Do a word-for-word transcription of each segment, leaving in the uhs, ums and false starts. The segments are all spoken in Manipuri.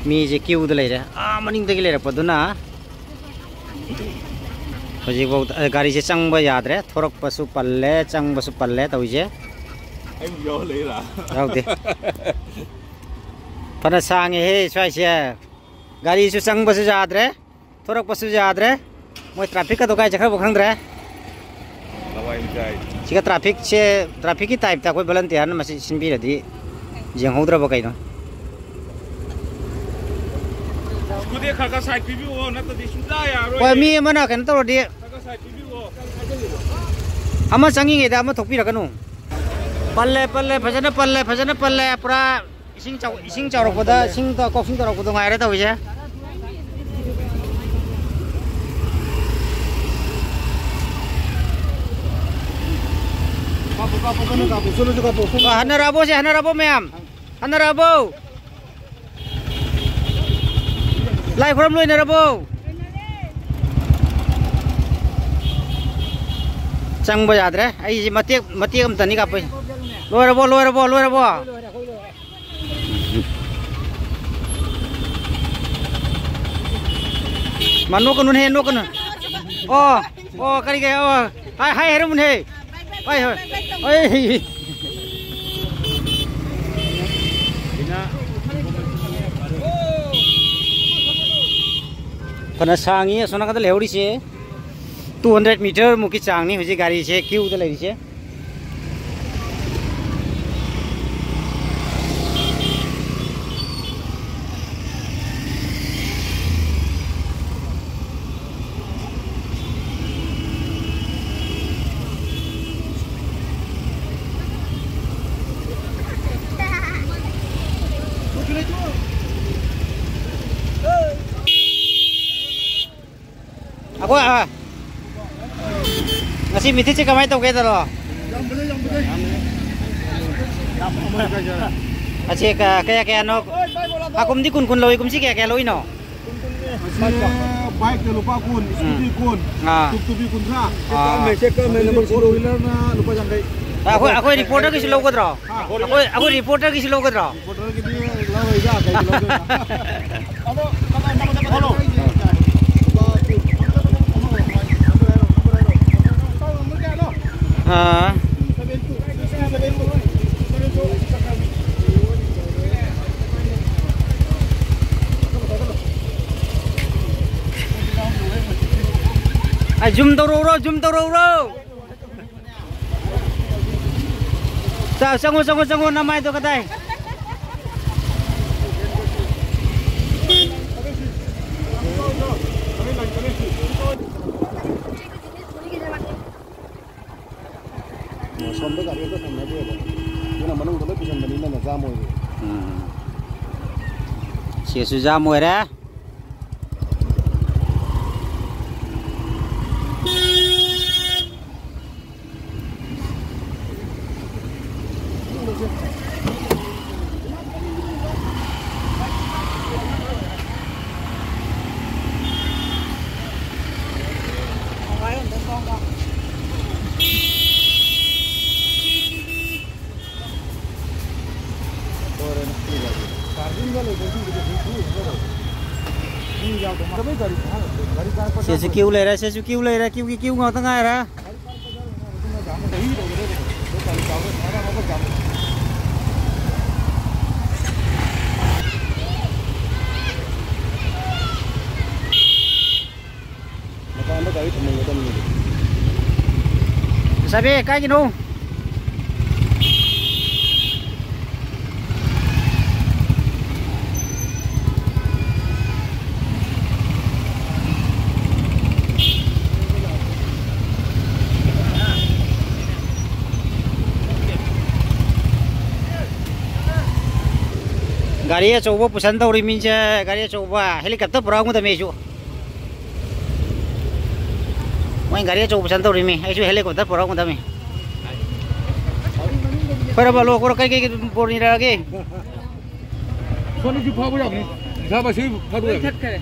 ꯃꯤꯁꯦ ꯀ꯭ꯌꯨꯗ ꯂꯩꯔꯦ, ꯑꯥ ꯃꯅꯤꯡꯗꯒꯤ ꯂꯩꯔꯛꯄꯗꯨꯅ꯫ ꯍꯧꯖꯤꯛꯐꯥꯎꯗ, ꯑ, ꯒꯥꯔꯤꯁꯦ ꯆꯪꯕ ꯌꯥꯗ꯭ꯔꯦ, ꯊꯣꯔꯛꯄꯁꯨ ꯄꯜꯂꯦ, ꯆꯪꯕꯁꯨ ꯄꯜꯂꯦ ꯇꯧꯔꯤꯁꯦ꯫ ꯑꯩꯕꯨ ꯌꯥꯎꯍꯜꯂꯛꯏꯔꯥ? ꯌꯥꯎꯗꯦ꯫ ꯐꯅ ꯁꯥꯡꯉꯦꯍꯦ ꯁ꯭ꯋꯥꯏꯁꯦ꯫ ꯒꯥꯔꯤꯁꯨ ꯆꯪꯕꯁꯨ ꯌꯥꯗ꯭ꯔꯦ, ꯊꯣꯔꯛꯄꯁꯨ ꯌꯥꯗ꯭ꯔꯦ꯫ ꯃꯣꯏ ꯇ꯭ꯔꯥꯐꯤꯛꯀꯗꯣ ꯀꯥꯏ ꯆꯠꯈ꯭ꯔꯕ ꯈꯪꯗ꯭ꯔꯦ꯫ ꯂꯋꯥꯏ ꯃꯆꯥ ꯍꯥꯏ꯫ ꯁꯤꯒ ꯇ꯭ꯔꯥꯐꯤꯛꯁꯦ, ꯇ꯭ꯔꯥꯐꯤꯛꯀꯤ ꯇꯥꯏꯞꯇ ꯑꯩꯈꯣꯏ ꯚꯣꯂꯟꯇꯤꯌꯥꯔꯅ ꯃꯁꯤ ꯁꯤꯟꯕꯤꯔꯗꯤ ꯌꯦꯡꯍꯧꯗ꯭ꯔꯕ ꯀꯩꯅꯣ? ꯁ꯭ꯀꯨꯇꯤ ꯈꯔ ꯈꯔ ꯁꯥꯏꯠ ꯄꯤꯕꯤꯌꯣ, ꯅꯠꯇ꯭ꯔꯗꯤ ꯁꯨꯡꯌꯥ ꯌꯥꯔꯔꯣꯏ꯫ ꯍꯣꯏ, ꯃꯤ ꯑꯃꯅ ꯀꯩꯅꯣ ꯇꯧꯔꯗꯤ꯫ ꯈꯔ ꯈꯔ ꯁꯥꯏꯠ ꯄꯤꯕꯤꯌꯣ꯫ ꯑꯃ ꯆꯪꯉꯤꯉꯩꯗ ꯑꯃ ꯊꯣꯛꯄꯤꯔꯛꯀꯅꯨ꯫ ꯄꯜꯂꯦ, ꯄꯜꯂꯦ, ꯐꯖꯅ ꯄꯜꯂꯦ, ꯐꯖꯅ ꯄꯜꯂꯦ꯫ ꯄꯨꯔꯥ ꯏꯁꯤꯡ ꯆꯥꯎ-, ꯏꯁꯤꯡ ꯆꯥꯎꯔꯛꯄꯗ, ꯏꯁꯤꯡꯗ crossing ꯇꯧꯔꯛꯄꯗꯣ ꯉꯥꯏꯔꯦ ꯇꯧꯔꯤꯁꯦ꯫ ꯀꯥꯞꯄꯣ, ꯀꯥꯞꯄꯣ, ꯀꯟꯅ ꯀꯥꯞꯄꯣ, ꯁꯣꯝꯗꯁꯨ ꯀꯥꯞꯄꯣ, ꯁꯣꯝꯗꯁꯨ꯫ ꯑ, ꯍꯟꯅꯔꯛꯑꯕꯣ ꯁꯦ, ꯍꯟꯅꯔꯛꯑꯕꯣ ꯃꯌꯥꯝ? ꯍꯟꯅꯔꯛꯑꯕꯣ? ꯂꯥꯏ ꯈꯨꯔꯝ ꯂꯣꯏꯅꯔꯕꯣ? ꯆꯪꯕ ꯌꯥꯗ꯭ꯔꯦ꯫ ꯑꯩꯁꯦ ꯃꯇꯦꯛ, ꯃꯇꯦꯛ ꯑꯃꯇꯅꯤ ꯀꯥꯞꯄꯩ꯫ ꯂꯣꯏꯔꯕꯣ, ꯂꯣꯏꯔꯕꯣ, ꯂꯣꯏꯔꯕꯣ? ꯃꯥ ꯅꯣꯛꯀꯅꯨꯅꯦꯍꯦ, ꯅꯣꯛꯀꯅꯨ꯫ ꯑꯣ, ꯑꯣ, ꯀꯔꯤ, ꯀꯔꯤ, ꯑꯣ, ꯍꯥꯏ, ꯍꯥꯏ, ꯍꯥꯏꯔꯝꯃꯨꯅꯦꯍꯦ꯫ ꯍꯣꯏ, ꯍꯣꯏ꯫ ꯍꯣꯏ꯫ ꯐꯅ ꯁꯥꯡꯉꯤ ꯑꯁꯣꯝ ꯅꯥꯀꯟꯗ ꯂꯩꯍꯧꯔꯤꯁꯦ꯫ Two hundred meter ꯃꯨꯛꯀꯤ ꯆꯥꯡꯅꯤ ꯍꯧꯖꯤꯛ ꯒꯥꯔꯤꯁꯦ ꯀ꯭ꯌꯨꯗ ꯂꯩꯔꯤꯁꯦ꯫ ꯑꯩꯈꯣꯏ, ꯑꯥ, ꯉꯁꯤ ꯃꯤꯊꯤꯠꯁꯦ ꯀꯃꯥꯏꯅ ꯇꯧꯒꯦ ꯇꯧꯔꯣ? ꯑꯁꯤ ꯀ-, ꯀꯌꯥ ꯀꯌꯥꯅꯣ? ꯍꯥꯀꯨꯝꯗꯤ ꯀꯨꯟ ꯀꯨꯟ ꯂꯧꯏ, ꯀꯨꯝꯁꯤ ꯀꯌꯥ ꯀꯌꯥ ꯂꯧꯏꯅꯣ? ꯃꯁꯤ ꯕꯥꯏꯛꯇ ꯂꯨꯄꯥ ꯀꯨꯟ, ꯎꯝ꯫ ꯁ꯭ꯀꯨꯇꯤ ꯀꯨꯟ, ꯑꯥ꯫ ꯇꯨꯛ ꯇꯨꯛꯇꯤ ꯀꯨꯟꯊ꯭ꯔꯥ, ꯑꯥ꯫ ꯐꯣꯔ ꯋꯤꯂꯔꯅ ꯂꯨꯄꯥ ꯌꯥꯡꯈꯩ꯫ ꯑꯩꯈꯣꯏ, ꯑꯩꯈꯣꯏ ꯔꯤꯄꯣꯔꯇꯔꯒꯤꯁꯨ ꯂꯧꯒꯗ꯭ꯔꯣ? ꯑꯩꯈꯣꯏ, ꯑꯩꯈꯣꯏ ꯔꯤꯄꯣꯔꯇꯔꯒꯤꯁꯨ ꯂꯧꯒꯗ꯭ꯔꯣ? ꯔꯤꯄꯣꯔꯇꯔꯒꯤꯗꯤ ꯂꯧꯔꯣꯏꯗ, ꯀꯩꯒꯤ ꯂꯧꯗꯣꯏꯅꯣ? ꯑꯥ꯫ ꯑꯩ ꯖꯨꯝ ꯇꯧꯔꯛꯎꯔꯣ, ꯖꯨꯝ ꯇꯧꯔꯛꯎꯔꯣ? ꯆꯥ-, ꯆꯪꯉꯣ, ꯆꯪꯉꯣ, ꯆꯪꯉꯣ, ꯅꯃꯥꯏꯗꯣ ꯀꯗꯥꯏ? ꯑꯣ, ꯁꯣꯝꯗ ꯒꯥꯔꯤ ꯑꯝꯇ ꯊꯝꯅꯗꯦꯕ꯫ ꯑꯗꯨꯅ ꯃꯅꯨꯡꯗ ꯂꯣꯏ ꯄꯨꯁꯟꯕꯅꯤꯅꯅꯦ, ꯖꯥꯝ ꯑꯣꯏꯔꯦ꯫ ꯎꯝ꯫ ꯁꯤꯁꯨ ꯖꯥꯝ ꯑꯣꯏꯔꯦ꯫ ꯁꯤꯁꯨ ꯀ꯭ꯌꯨ ꯂꯩꯔꯦ, ꯁꯤꯁꯨ ꯀ꯭ꯌꯨ ꯂꯩꯔꯦ, ꯀ꯭ꯌꯨꯒꯤ ꯀ꯭ꯌꯨ ꯉꯥꯛꯇ ꯉꯥꯏꯔꯦ꯫ ꯃꯄꯥꯟꯗ ꯒꯥꯔꯤ ꯊꯝꯃꯝꯒꯗꯕꯅꯤ꯫ ꯂꯩꯁꯥꯕꯤ, ꯀꯥꯏꯒꯤꯅꯣ? ꯒꯥꯔꯤ ꯑꯆꯧꯕ ꯄꯨꯁꯟ ꯇꯧꯔꯤ ꯃꯤꯁꯦ, ꯒꯥꯔꯤ ꯑꯆꯧꯕ, helicopter ꯄꯨꯔꯛꯑꯝꯒꯗꯕꯅꯤ ꯑꯩꯁꯨ꯫ ꯃꯣꯏ ꯒꯥꯔꯤ ꯑꯆꯧꯕ ꯄꯨꯁꯟ ꯇꯧꯔꯤ ꯃꯤ, ꯑꯩꯁꯨ helicopter ꯄꯨꯔꯛꯑꯝꯒꯗꯕꯅꯤ꯫ ꯈꯣꯏꯔꯕ ꯂꯣ, ꯈꯣꯏꯔ ꯀꯩ ꯀꯩ ꯕꯣꯔ ꯅꯤꯔꯛꯑꯒꯦ? ꯁꯣꯝꯗꯁꯨ ꯐꯥꯎꯕ ꯌꯥꯕꯅꯤ꯫ ꯏꯁꯥ ꯃꯁꯤ ꯐꯥꯎꯕ ꯌꯥꯕꯅꯤ꯫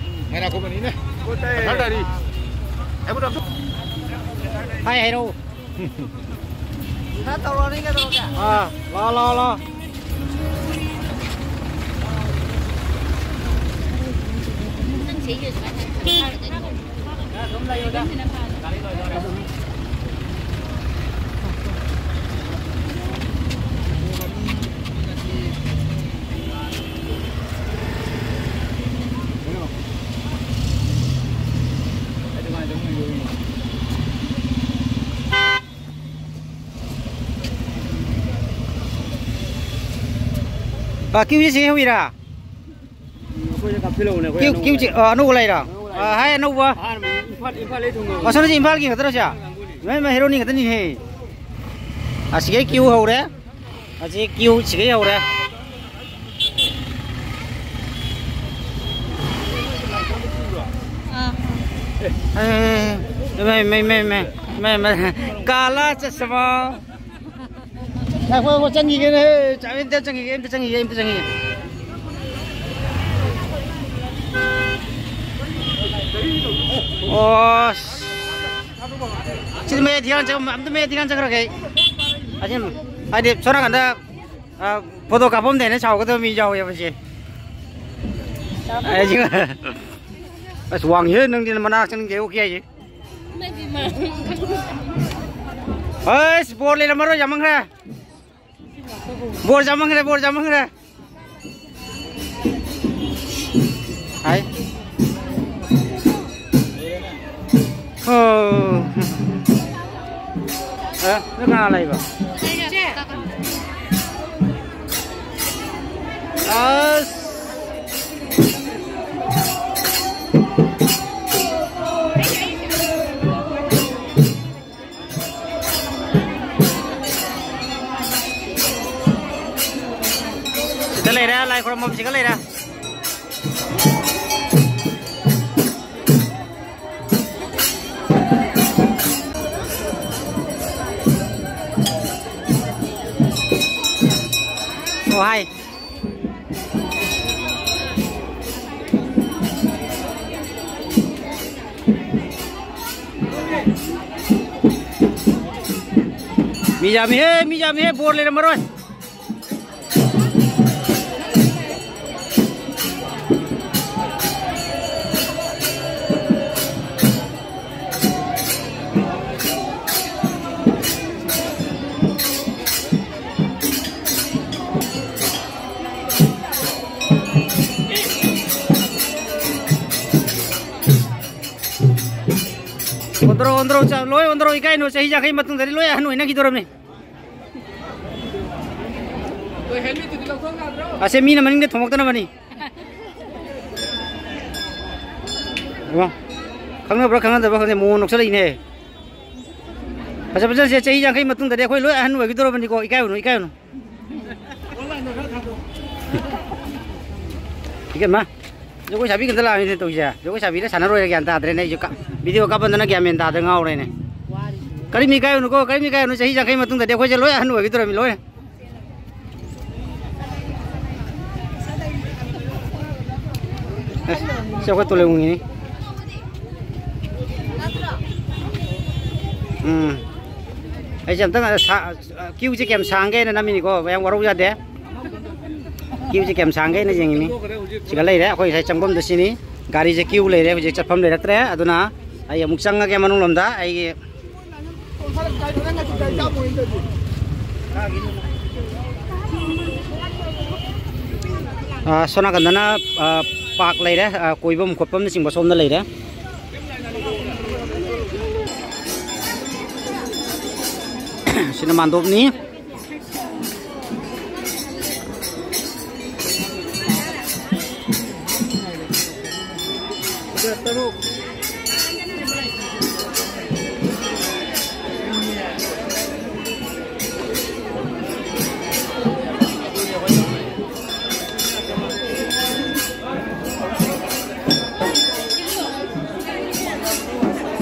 ꯉꯥꯏꯔꯥꯛꯀꯣ ꯃꯅꯤꯅꯦ꯫ ꯍꯥꯏ ꯍꯥꯏꯔꯛꯑꯣ꯫ ꯈꯔ ꯇꯧꯔꯛꯑꯣꯅꯦ, ꯀꯩꯗꯧꯔꯒꯦ? ꯑꯥ, ꯂꯥꯛꯑꯣ, ꯂꯥꯛꯑꯣ, ꯂꯥꯛꯑꯣ꯫ ꯑ, ꯀ꯭ꯌꯨꯁꯤ ꯍꯧꯏꯔꯥ? ꯑꯩꯈꯣꯏꯁꯦ ꯀꯥꯞꯁꯤꯜꯍꯧꯕꯅꯦ, ꯑꯩꯈꯣꯏ ꯀ꯭ꯌꯨ, ꯑꯅꯧꯕ ꯀ꯭ꯌꯨꯁꯤ, ꯂꯩꯔꯦ꯫ ꯑ, ꯑꯅꯧꯕ ꯂꯩꯔꯥ? ꯑꯅꯧꯕ ꯂꯩꯔꯦ꯫ ꯑ, ꯍꯥꯏ ꯑꯅꯧꯕ꯫ ꯑꯍꯥꯟꯕ ꯏꯝꯐꯥꯜ, ꯏꯝꯐꯥꯜꯗꯩ ꯊꯨꯡꯉꯕꯅꯦ꯫ ꯑꯁꯣꯝꯗꯤ ꯏꯝꯐꯥꯜꯒꯤ ꯈꯛꯇꯔꯣ ꯁꯦ? ꯏꯝꯐꯥꯜ ꯀꯥꯡꯕꯨꯅꯦ꯫ ꯏꯃꯥꯏ, ꯏꯃꯥꯏ, ꯍꯦꯔꯣꯅꯤ ꯈꯛꯇꯅꯤꯍꯦ꯫ ꯑꯁꯤꯒꯩ ꯀ꯭ꯌꯨ ꯍꯧꯔꯦ꯫ ꯑꯁꯤ ꯀ꯭ꯌꯨ ꯁꯤꯒꯩ ꯍꯧꯔꯦ꯫ ꯑꯥ꯫ ꯑꯦ, ꯃꯩ, ꯃꯩ, ꯃꯩ, ꯃꯩ, ꯃꯩ, ꯃꯩ꯫ ꯀꯥꯂꯥ ꯆꯁꯃꯥ꯫ ꯉꯥꯏꯈꯣ, ꯉꯥꯏꯈꯣ, ꯆꯪꯈꯤꯒꯦꯅꯦ꯫ ꯑꯝꯇ ꯆꯪꯈꯤꯒꯦ, ꯑꯝꯇ ꯆꯪꯈꯤꯒꯦ, ꯑꯝꯇ ꯆꯪꯈꯤꯒꯦ꯫ ꯑꯣ꯫ ꯁꯤꯗꯤ ꯃꯌꯥꯏ ꯊꯤꯒꯥꯟ ꯆꯪ-, ꯑꯝꯇ ꯃꯌꯥꯏ ꯊꯤꯒꯥꯟ ꯆꯪꯈ꯭ꯔꯒꯦ ꯑꯩ꯫ ꯑꯁꯤ, ꯍꯥꯏꯗꯤ, ꯁꯣꯝ ꯅꯥꯀꯟꯗ, ꯑ, ꯐꯣꯇꯣ ꯀꯥꯞꯐꯝꯗꯦꯅ ꯁꯥꯎꯒꯗꯕ ꯃꯤ ꯌꯥꯎꯋꯦꯕ ꯁꯦ꯫ ꯑꯩꯁꯦ, ꯑꯁ, ꯋꯥꯡꯉꯤꯍꯦ ꯅꯪꯗꯤ, ꯃꯅꯥꯛ ꯆꯪꯅꯤꯡꯗꯦ, ꯑꯣꯀꯦ ꯍꯥꯏꯁꯦ꯫ ꯑꯁ, ꯕꯣꯔ ꯂꯩꯔꯝꯃꯔꯣꯏ, ꯌꯥꯝꯃꯟꯈ꯭ꯔꯦ꯫ ꯕꯣꯔ ꯆꯥꯃꯟꯈ꯭ꯔꯦ, ꯕꯣꯔ ꯆꯥꯃꯟꯈ꯭ꯔꯦ꯫ ꯍꯥꯏ꯫ ꯑꯣ꯫ ꯑꯦ, ꯅꯣꯏ ꯀꯅꯥ ꯂꯩꯕ? ꯑꯁ꯫ ꯁꯤꯗ ꯂꯩꯔꯦ, ꯂꯥꯏ ꯈꯨꯔꯨꯝꯐꯝ ꯁꯤꯒ ꯂꯩꯔꯦ꯫ ꯑꯣ, ꯍꯥꯏ꯫ ꯃꯤ ꯌꯥꯝꯃꯤꯍꯦ, ꯃꯤ ꯌꯥꯝꯃꯤꯍꯦ, ꯕꯣꯔ ꯂꯩꯔꯝꯃꯔꯣꯏ꯫ ꯑꯣꯟꯊꯣꯔꯛꯑꯣ, ꯑꯣꯟꯊꯣꯔꯛꯑꯣ, ꯆꯥ-, ꯂꯣꯏ ꯑꯣꯟꯊꯣꯔꯛꯑꯣ, ꯏꯀꯥꯏꯅꯨ, ꯆꯍꯤ ꯌꯥꯡꯈꯩ ꯃꯇꯨꯡꯗꯗꯤ ꯂꯣꯏ ꯑꯍꯟ ꯑꯣꯏꯅꯈꯤꯗꯧꯔꯕꯅꯤ꯫ ꯑꯁꯦ, ꯃꯤꯅ ꯃꯅꯤꯡꯗ ꯊꯣꯝꯃꯛꯇꯅꯕꯅꯤ꯫ ꯏꯃꯥ, ꯈꯪꯅꯕ꯭ꯔꯥ ꯈꯪꯅꯗꯕ꯭ꯔꯥ ꯈꯪꯗꯦ, ꯃꯣꯃꯣꯟ ꯅꯣꯛꯁꯜꯂꯛꯏꯅꯦ꯫ ꯐꯖ ꯐꯖꯁꯦ, ꯆꯍꯤ ꯌꯥꯡꯈꯩ ꯃꯇꯨꯡꯗꯗꯤ ꯑꯩꯈꯣꯏ ꯂꯣꯏ ꯑꯍꯟ ꯑꯣꯏꯈꯤꯗꯧꯔꯕꯅꯤꯀꯣ, ꯏꯀꯥꯏꯔꯨꯅꯨ, ꯏꯀꯥꯏꯔꯨꯅꯨ꯫ ꯏꯀꯥꯏꯃ, ꯖꯒꯣꯏ ꯁꯥꯕꯤ ꯈꯛꯇ ꯂꯥꯛꯑꯃꯤꯅꯦ ꯇꯧꯔꯤꯁꯦ꯫ ꯖꯒꯣꯏ ꯁꯥꯕꯤꯗ ꯁꯥꯟꯅꯔꯣꯏꯔ ꯒ꯭ꯌꯥꯟ ꯇꯥꯗ꯭ꯔꯦꯅꯦ ꯑꯩꯁꯨ꯫ ꯀ-, ꯚꯤꯗꯤꯑꯣ ꯀꯥꯞꯄꯟꯗꯅ ꯒ꯭ꯌꯥꯟ ꯃꯦꯟ ꯇꯥꯗ꯭ꯔꯦ, ꯉꯥꯎꯔꯦꯅꯦ꯫ ꯀꯔꯤꯝ ꯏꯀꯥꯏꯔꯨꯅꯨꯀꯣ, ꯀꯔꯤꯝ ꯏꯀꯥꯏꯔꯨꯅꯨ, ꯆꯍꯤ ꯌꯥꯡꯈꯩ ꯃꯇꯨꯡꯗꯗꯤ ꯑꯩꯈꯣꯏꯁꯦ ꯂꯣꯏ ꯑꯍꯟ ꯑꯣꯏꯈꯤꯗꯧꯔꯕꯅꯤ, ꯂꯣꯏꯅ꯫ ꯑꯦ, ꯁꯤ ꯑꯩꯈꯣꯏ ꯇꯣꯂꯦꯕꯨꯡꯒꯤꯅꯤ꯫ ꯎꯝ꯫ ꯑꯩꯁꯦ ꯑꯝꯇꯪ ꯁꯥ-, ꯀ꯭ꯌꯨꯁꯦ ꯀꯌꯥꯝ ꯁꯥꯡꯒꯦꯅ ꯅꯝꯃꯤꯅꯤꯀꯣ, ꯃꯌꯥꯝ ꯋꯥꯔꯧ ꯌꯥꯗꯦ꯫ ꯀ꯭ꯌꯨꯁꯦ ꯀꯌꯥꯝ ꯁꯥꯡꯒꯦꯅ ꯌꯦꯡꯉꯤꯅꯤ꯫ ꯁꯤꯒ ꯂꯩꯔꯦ, ꯑꯩꯈꯣꯏ ꯉꯁꯥꯏ ꯆꯪꯐꯝꯗꯨ ꯁꯤꯅꯤ꯫ ꯒꯥꯔꯤꯁꯦ ꯀ꯭ꯌꯨ ꯂꯩꯔꯦ, ꯍꯧꯖꯤꯛ ꯆꯠꯐꯝ ꯂꯩꯔꯛꯇ꯭ꯔꯦ꯫ ꯑꯗꯨꯅ ꯑꯩ ꯑꯃꯨꯛ ꯆꯪꯉꯒꯦ ꯃꯅꯨꯡ ꯂꯣꯝꯗ꯫ ꯑꯩꯒꯤ ꯑꯥ, ꯁꯣꯝ ꯅꯥꯀꯟꯗꯅ, ꯑꯥ, ꯄꯥꯔꯛ ꯂꯩꯔꯦ, ꯑꯥ, ꯀꯣꯏꯐꯝ ꯈꯣꯠꯐꯝꯅꯆꯤꯡꯕ ꯁꯣꯝꯗ ꯂꯩꯔꯦ꯫ ꯁꯤꯅ ꯃꯥꯟꯗꯣꯞꯅꯤ꯫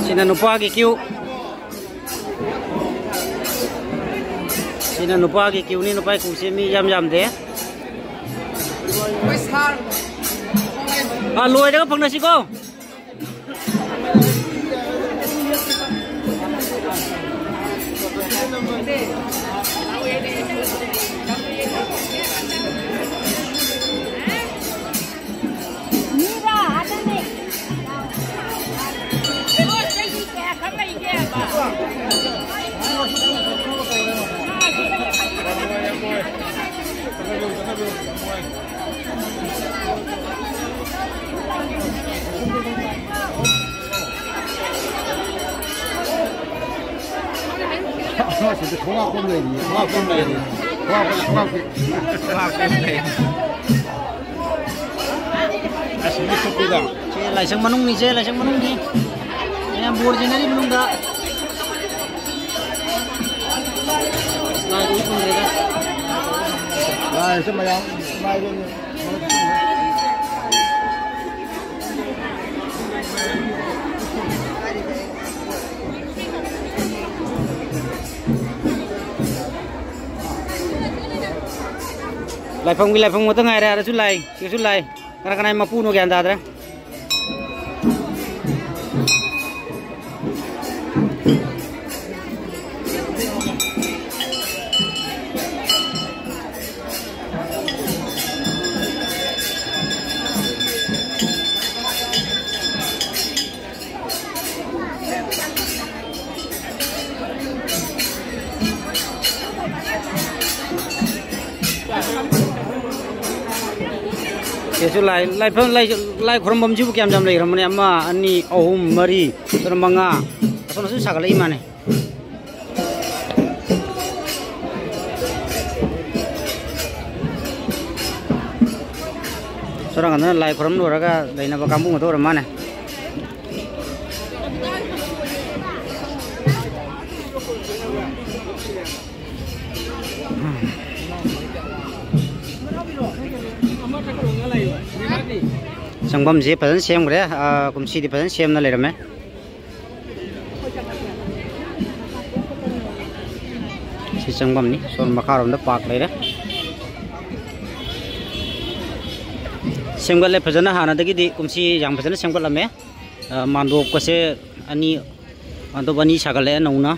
ꯁꯤꯅ ꯅꯨꯄꯥꯒꯤ ꯀ꯭ꯌꯨ꯫ ꯁꯤꯅ ꯅꯨꯄꯥꯒꯤ ꯀ꯭ꯌꯨꯅꯤ, ꯅꯨꯄꯥꯒꯤ ꯀ꯭ꯌꯨꯁꯦ ꯃꯤ ꯌꯥꯝ ꯌꯥꯝꯗꯦ꯫ ꯑꯥ, ꯂꯣꯏꯔꯒ ꯐꯪꯅꯁꯤꯀꯣ꯫ ꯑꯁꯤꯗ ꯈꯣꯡꯉꯥꯎ ꯀꯣꯝ ꯂꯩꯔꯤ, ꯈꯣꯡꯉꯥꯎ ꯀꯣꯝ ꯂꯩꯔꯤ꯫ ꯈꯣꯡꯉꯥꯎ ꯀꯣꯝ, ꯈꯣꯡꯉꯥꯎ ꯀꯣꯝ꯫ ꯈꯣꯡꯉꯥꯎ ꯀꯣꯝ ꯂꯩꯔꯤ꯫ ꯑꯁꯤꯗ ꯊꯨꯞꯄꯤꯗ꯫ ꯁꯦ, ꯂꯥꯏꯁꯪ ꯃꯅꯨꯡꯅꯤ, ꯁꯦ, ꯂꯥꯏꯁꯪ ꯃꯅꯨꯡꯅꯤ꯫ ꯃꯌꯥꯝ ꯕꯣꯔ ꯆꯤꯡꯅꯔꯤ ꯃꯅꯨꯡꯗ꯫ ꯂꯥꯏ ꯎꯏ ꯐꯪꯗ꯭ꯔꯦꯗ꯫ ꯂꯥꯏꯁꯦ ꯃꯌꯥꯝ ꯃꯥꯏꯗ ꯂꯥꯏꯐꯝꯒꯤ ꯂꯥꯏꯐꯝ ꯉꯥꯛꯇ ꯉꯥꯏꯔꯦ꯫ ꯑꯗꯁꯨ ꯂꯥꯏ, ꯁꯤꯗꯁꯨ ꯂꯥꯏ꯫ ꯀꯅꯥ ꯀꯅꯥꯏ ꯃꯄꯨꯅꯣ ꯒ꯭ꯌꯥꯟ ꯇꯥꯗ꯭ꯔꯦ꯫ ꯁꯤꯁꯨ ꯂꯥꯏ, ꯂꯥꯏꯐꯝ, ꯂꯥꯏ, ꯂꯥꯏ ꯈꯨꯔꯨꯝꯐꯝꯁꯤꯕꯨ ꯀꯌꯥꯝ ꯌꯥꯝ ꯂꯩꯈ꯭ꯔꯕꯅꯦ? ꯑꯃ, ꯑꯅꯤ, ꯑꯍꯨꯝ, ꯃꯔꯤ, ꯑꯗꯨꯅ ꯃꯉꯥ꯫ ꯑꯁꯣꯝꯗꯁꯨ ꯁꯥꯒꯠꯂꯛꯏ ꯃꯥꯅꯦ꯫ ꯁꯣꯝ ꯅꯥꯀꯟꯗꯅ ꯂꯥꯏ ꯈꯨꯔꯨꯝ ꯂꯣꯏꯔꯒ ꯂꯩꯅꯕ ꯀꯥꯡꯕꯨ ꯉꯥꯛꯇ ꯑꯣꯏꯔ ꯃꯥꯅꯦ꯫ ꯆꯪꯐꯝꯁꯦ ꯐꯖꯅ ꯁꯦꯝꯈ꯭ꯔꯦ꯫ ꯑꯥ, ꯀꯨꯝꯁꯤꯗꯤ ꯐꯖꯅ ꯁꯦꯝꯅ ꯂꯩꯔꯝꯃꯦ꯫ ꯁꯤ ꯆꯪꯐꯝꯅꯤ꯫ ꯁꯣꯝ ꯃꯈꯥꯔꯣꯝꯗ ꯄꯥꯔꯛ ꯂꯩꯔꯦ꯫ ꯁꯦꯝꯒꯠꯂꯦ ꯐꯖꯅ, ꯍꯥꯟꯅꯗꯒꯤꯗꯤ ꯀꯨꯝꯁꯤ ꯌꯥꯝ ꯐꯖꯅ ꯁꯦꯝꯒꯠꯂꯝꯃꯦ꯫ ꯑ, ꯃꯥꯟꯗꯣꯞꯀꯁꯦ ꯑꯅꯤ, ꯃꯥꯟꯗꯣꯞ ꯑꯅꯤ ꯁꯥꯒꯠꯂꯛꯑꯦ ꯅꯧꯅ꯫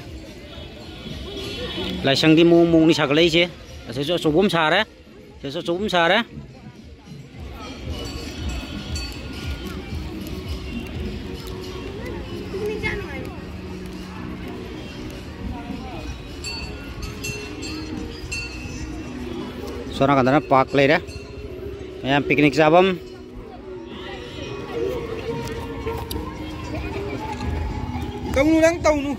ꯂꯥꯏꯁꯪꯗꯤ ꯃꯑꯣꯡ ꯃꯑꯣꯡꯅꯤ ꯁꯥꯒꯠꯂꯛꯏꯁꯦ꯫ ꯑꯁꯤꯁꯨ ꯑꯆꯧꯕ ꯑꯃ ꯁꯥꯔꯦ꯫ ꯁꯤꯁꯨ ꯑꯆꯧꯕ ꯑꯃ ꯁꯥꯔꯦ꯫ ꯁꯣꯝ ꯅꯥꯀꯟꯗꯅ ꯄꯥꯔꯛ ꯂꯩꯔꯦ꯫ ꯃꯌꯥꯝ ꯄꯤꯛꯅꯤꯛ ꯆꯥꯐꯝ꯫ ꯇꯧꯅꯨ, ꯅꯪ ꯇꯧꯅꯨ꯫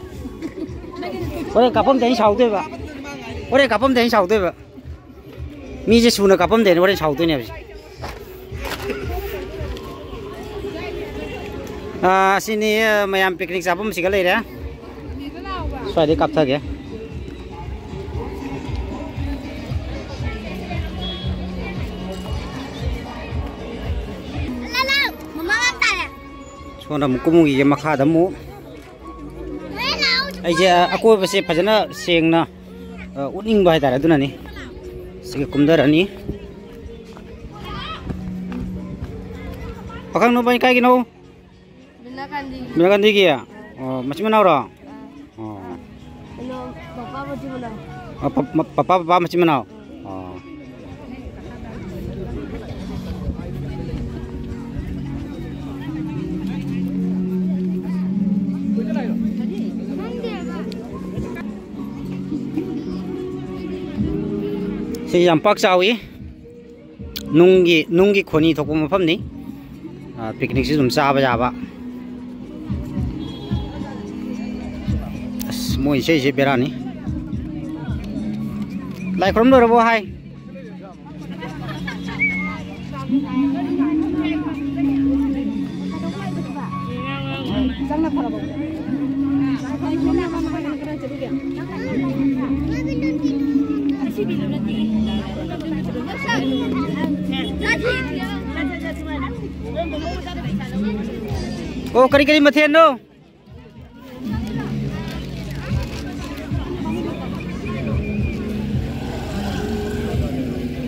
ꯍꯣꯔꯦꯟ ꯀꯥꯞꯐꯝꯗ ꯑꯩꯅ ꯁꯥꯎꯗꯣꯏꯕ꯫ ꯍꯣꯔꯦꯟ ꯀꯥꯞꯐꯝꯗ ꯑꯩꯅ ꯁꯥꯎꯗꯣꯏꯕ꯫ ꯃꯤꯁꯦ ꯁꯨꯅ ꯀꯥꯞꯐꯝꯗꯦꯅ ꯍꯣꯔꯦꯟ ꯁꯥꯎꯗꯣꯏꯅꯦꯕ꯫ ꯑꯥ, ꯁꯤꯅꯤ, ꯃꯌꯥꯝ ꯄꯤꯛꯅꯤꯛ ꯆꯥꯐꯝꯁꯤꯒ ꯂꯩꯔꯦ꯫ ꯁ꯭ꯋꯥꯏꯗꯩ ꯀꯥꯞꯊꯒꯦ꯫ ꯁꯣꯝꯗ ꯑꯃꯨꯛ ꯀꯨꯝꯃꯨꯈꯤꯒꯦ, ꯃꯈꯥꯗ ꯑꯃꯨꯛ꯫ ꯑꯩꯁꯦ ꯑꯀꯣꯏꯕꯁꯦ ꯐꯖꯅ ꯁꯦꯡꯅ, ꯑ, ꯎꯠꯅꯤꯡꯕ ꯍꯥꯏꯇꯥꯔꯦ, ꯑꯗꯨꯅꯅꯤ꯫ ꯁꯤꯒ ꯀꯨꯝꯊꯔꯅꯤ꯫ ꯄꯥꯈꯪ ꯅꯨꯄꯥ ꯀꯥꯏꯒꯤꯅꯣ? ꯕꯤꯅꯥꯀꯥꯟꯗꯤꯒꯤ꯫ ꯑꯣ, ꯃꯆꯤꯟ ꯃꯅꯥꯎꯔꯣ? ꯑꯣ꯫ ꯀꯩꯅꯣ, ꯄꯄꯥ ꯃꯆꯤꯟ ꯃꯅꯥꯎ꯫ ꯑ, ꯄ-, ꯃ-, ꯄꯄꯥ, ꯄꯄꯥ ꯃꯆꯤꯟ ꯃꯅꯥꯎ? ꯑꯣ꯫ ꯁꯤ ꯌꯥꯝ ꯄꯥꯛ ꯆꯥꯎꯏ꯫ ꯅꯨꯡꯒꯤ, ꯅꯨꯡꯒꯤ ꯈꯣꯅꯤ ꯊꯣꯛꯄ ꯃꯐꯝꯅꯤ꯫ ꯑ, ꯄꯤꯛꯅꯤꯛꯁꯤ ꯑꯗꯨꯝ ꯆꯥꯕ ꯌꯥꯕ꯫ ꯑꯁ, ꯃꯣꯏ ꯏꯁꯩꯁꯦ ꯕꯦꯔꯥꯅꯤ꯫ ꯂꯥꯏ ꯈꯨꯔꯨꯝ ꯂꯣꯏꯔꯕꯣ ꯍꯥꯏ? ꯑꯣ, ꯀꯔꯤ ꯀꯔꯤ ꯃꯊꯦꯜꯅꯣ?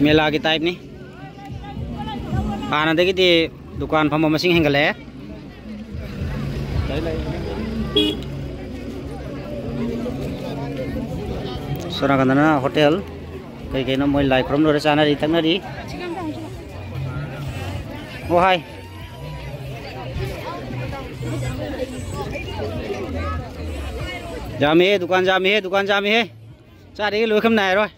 ꯃꯦꯂꯥꯒꯤ ꯇꯥꯏꯞꯅꯤ꯫ ꯍꯥꯟꯅꯗꯒꯤꯗꯤ ꯗꯨꯀꯥꯟ ꯐꯝꯕ ꯃꯁꯤꯡ ꯍꯦꯟꯒꯠꯂꯛꯑꯦ꯫ ꯂꯩ, ꯂꯩ꯫ ꯁꯣꯝ ꯅꯥꯀꯟꯗꯅ ꯍꯣꯇꯦꯜ꯫ ꯀꯩ ꯀꯩꯅꯣ ꯃꯣꯏ ꯂꯥꯏ ꯈꯨꯔꯨꯝ ꯂꯣꯏꯔ ꯆꯥꯅꯔꯤ ꯊꯛꯅꯔꯤ꯫ ꯑꯣ ꯍꯥꯏ꯫ ꯌꯥꯝꯃꯦꯍꯦ, ꯗꯨꯀꯥꯟ ꯌꯥꯝꯃꯦꯍꯦ, ꯗꯨꯀꯥꯟ ꯌꯥꯝꯃꯦꯍꯦ꯫ ꯆꯥꯗꯒꯤ ꯂꯣꯏꯈꯝ ꯅꯥꯏꯔꯣꯏ꯫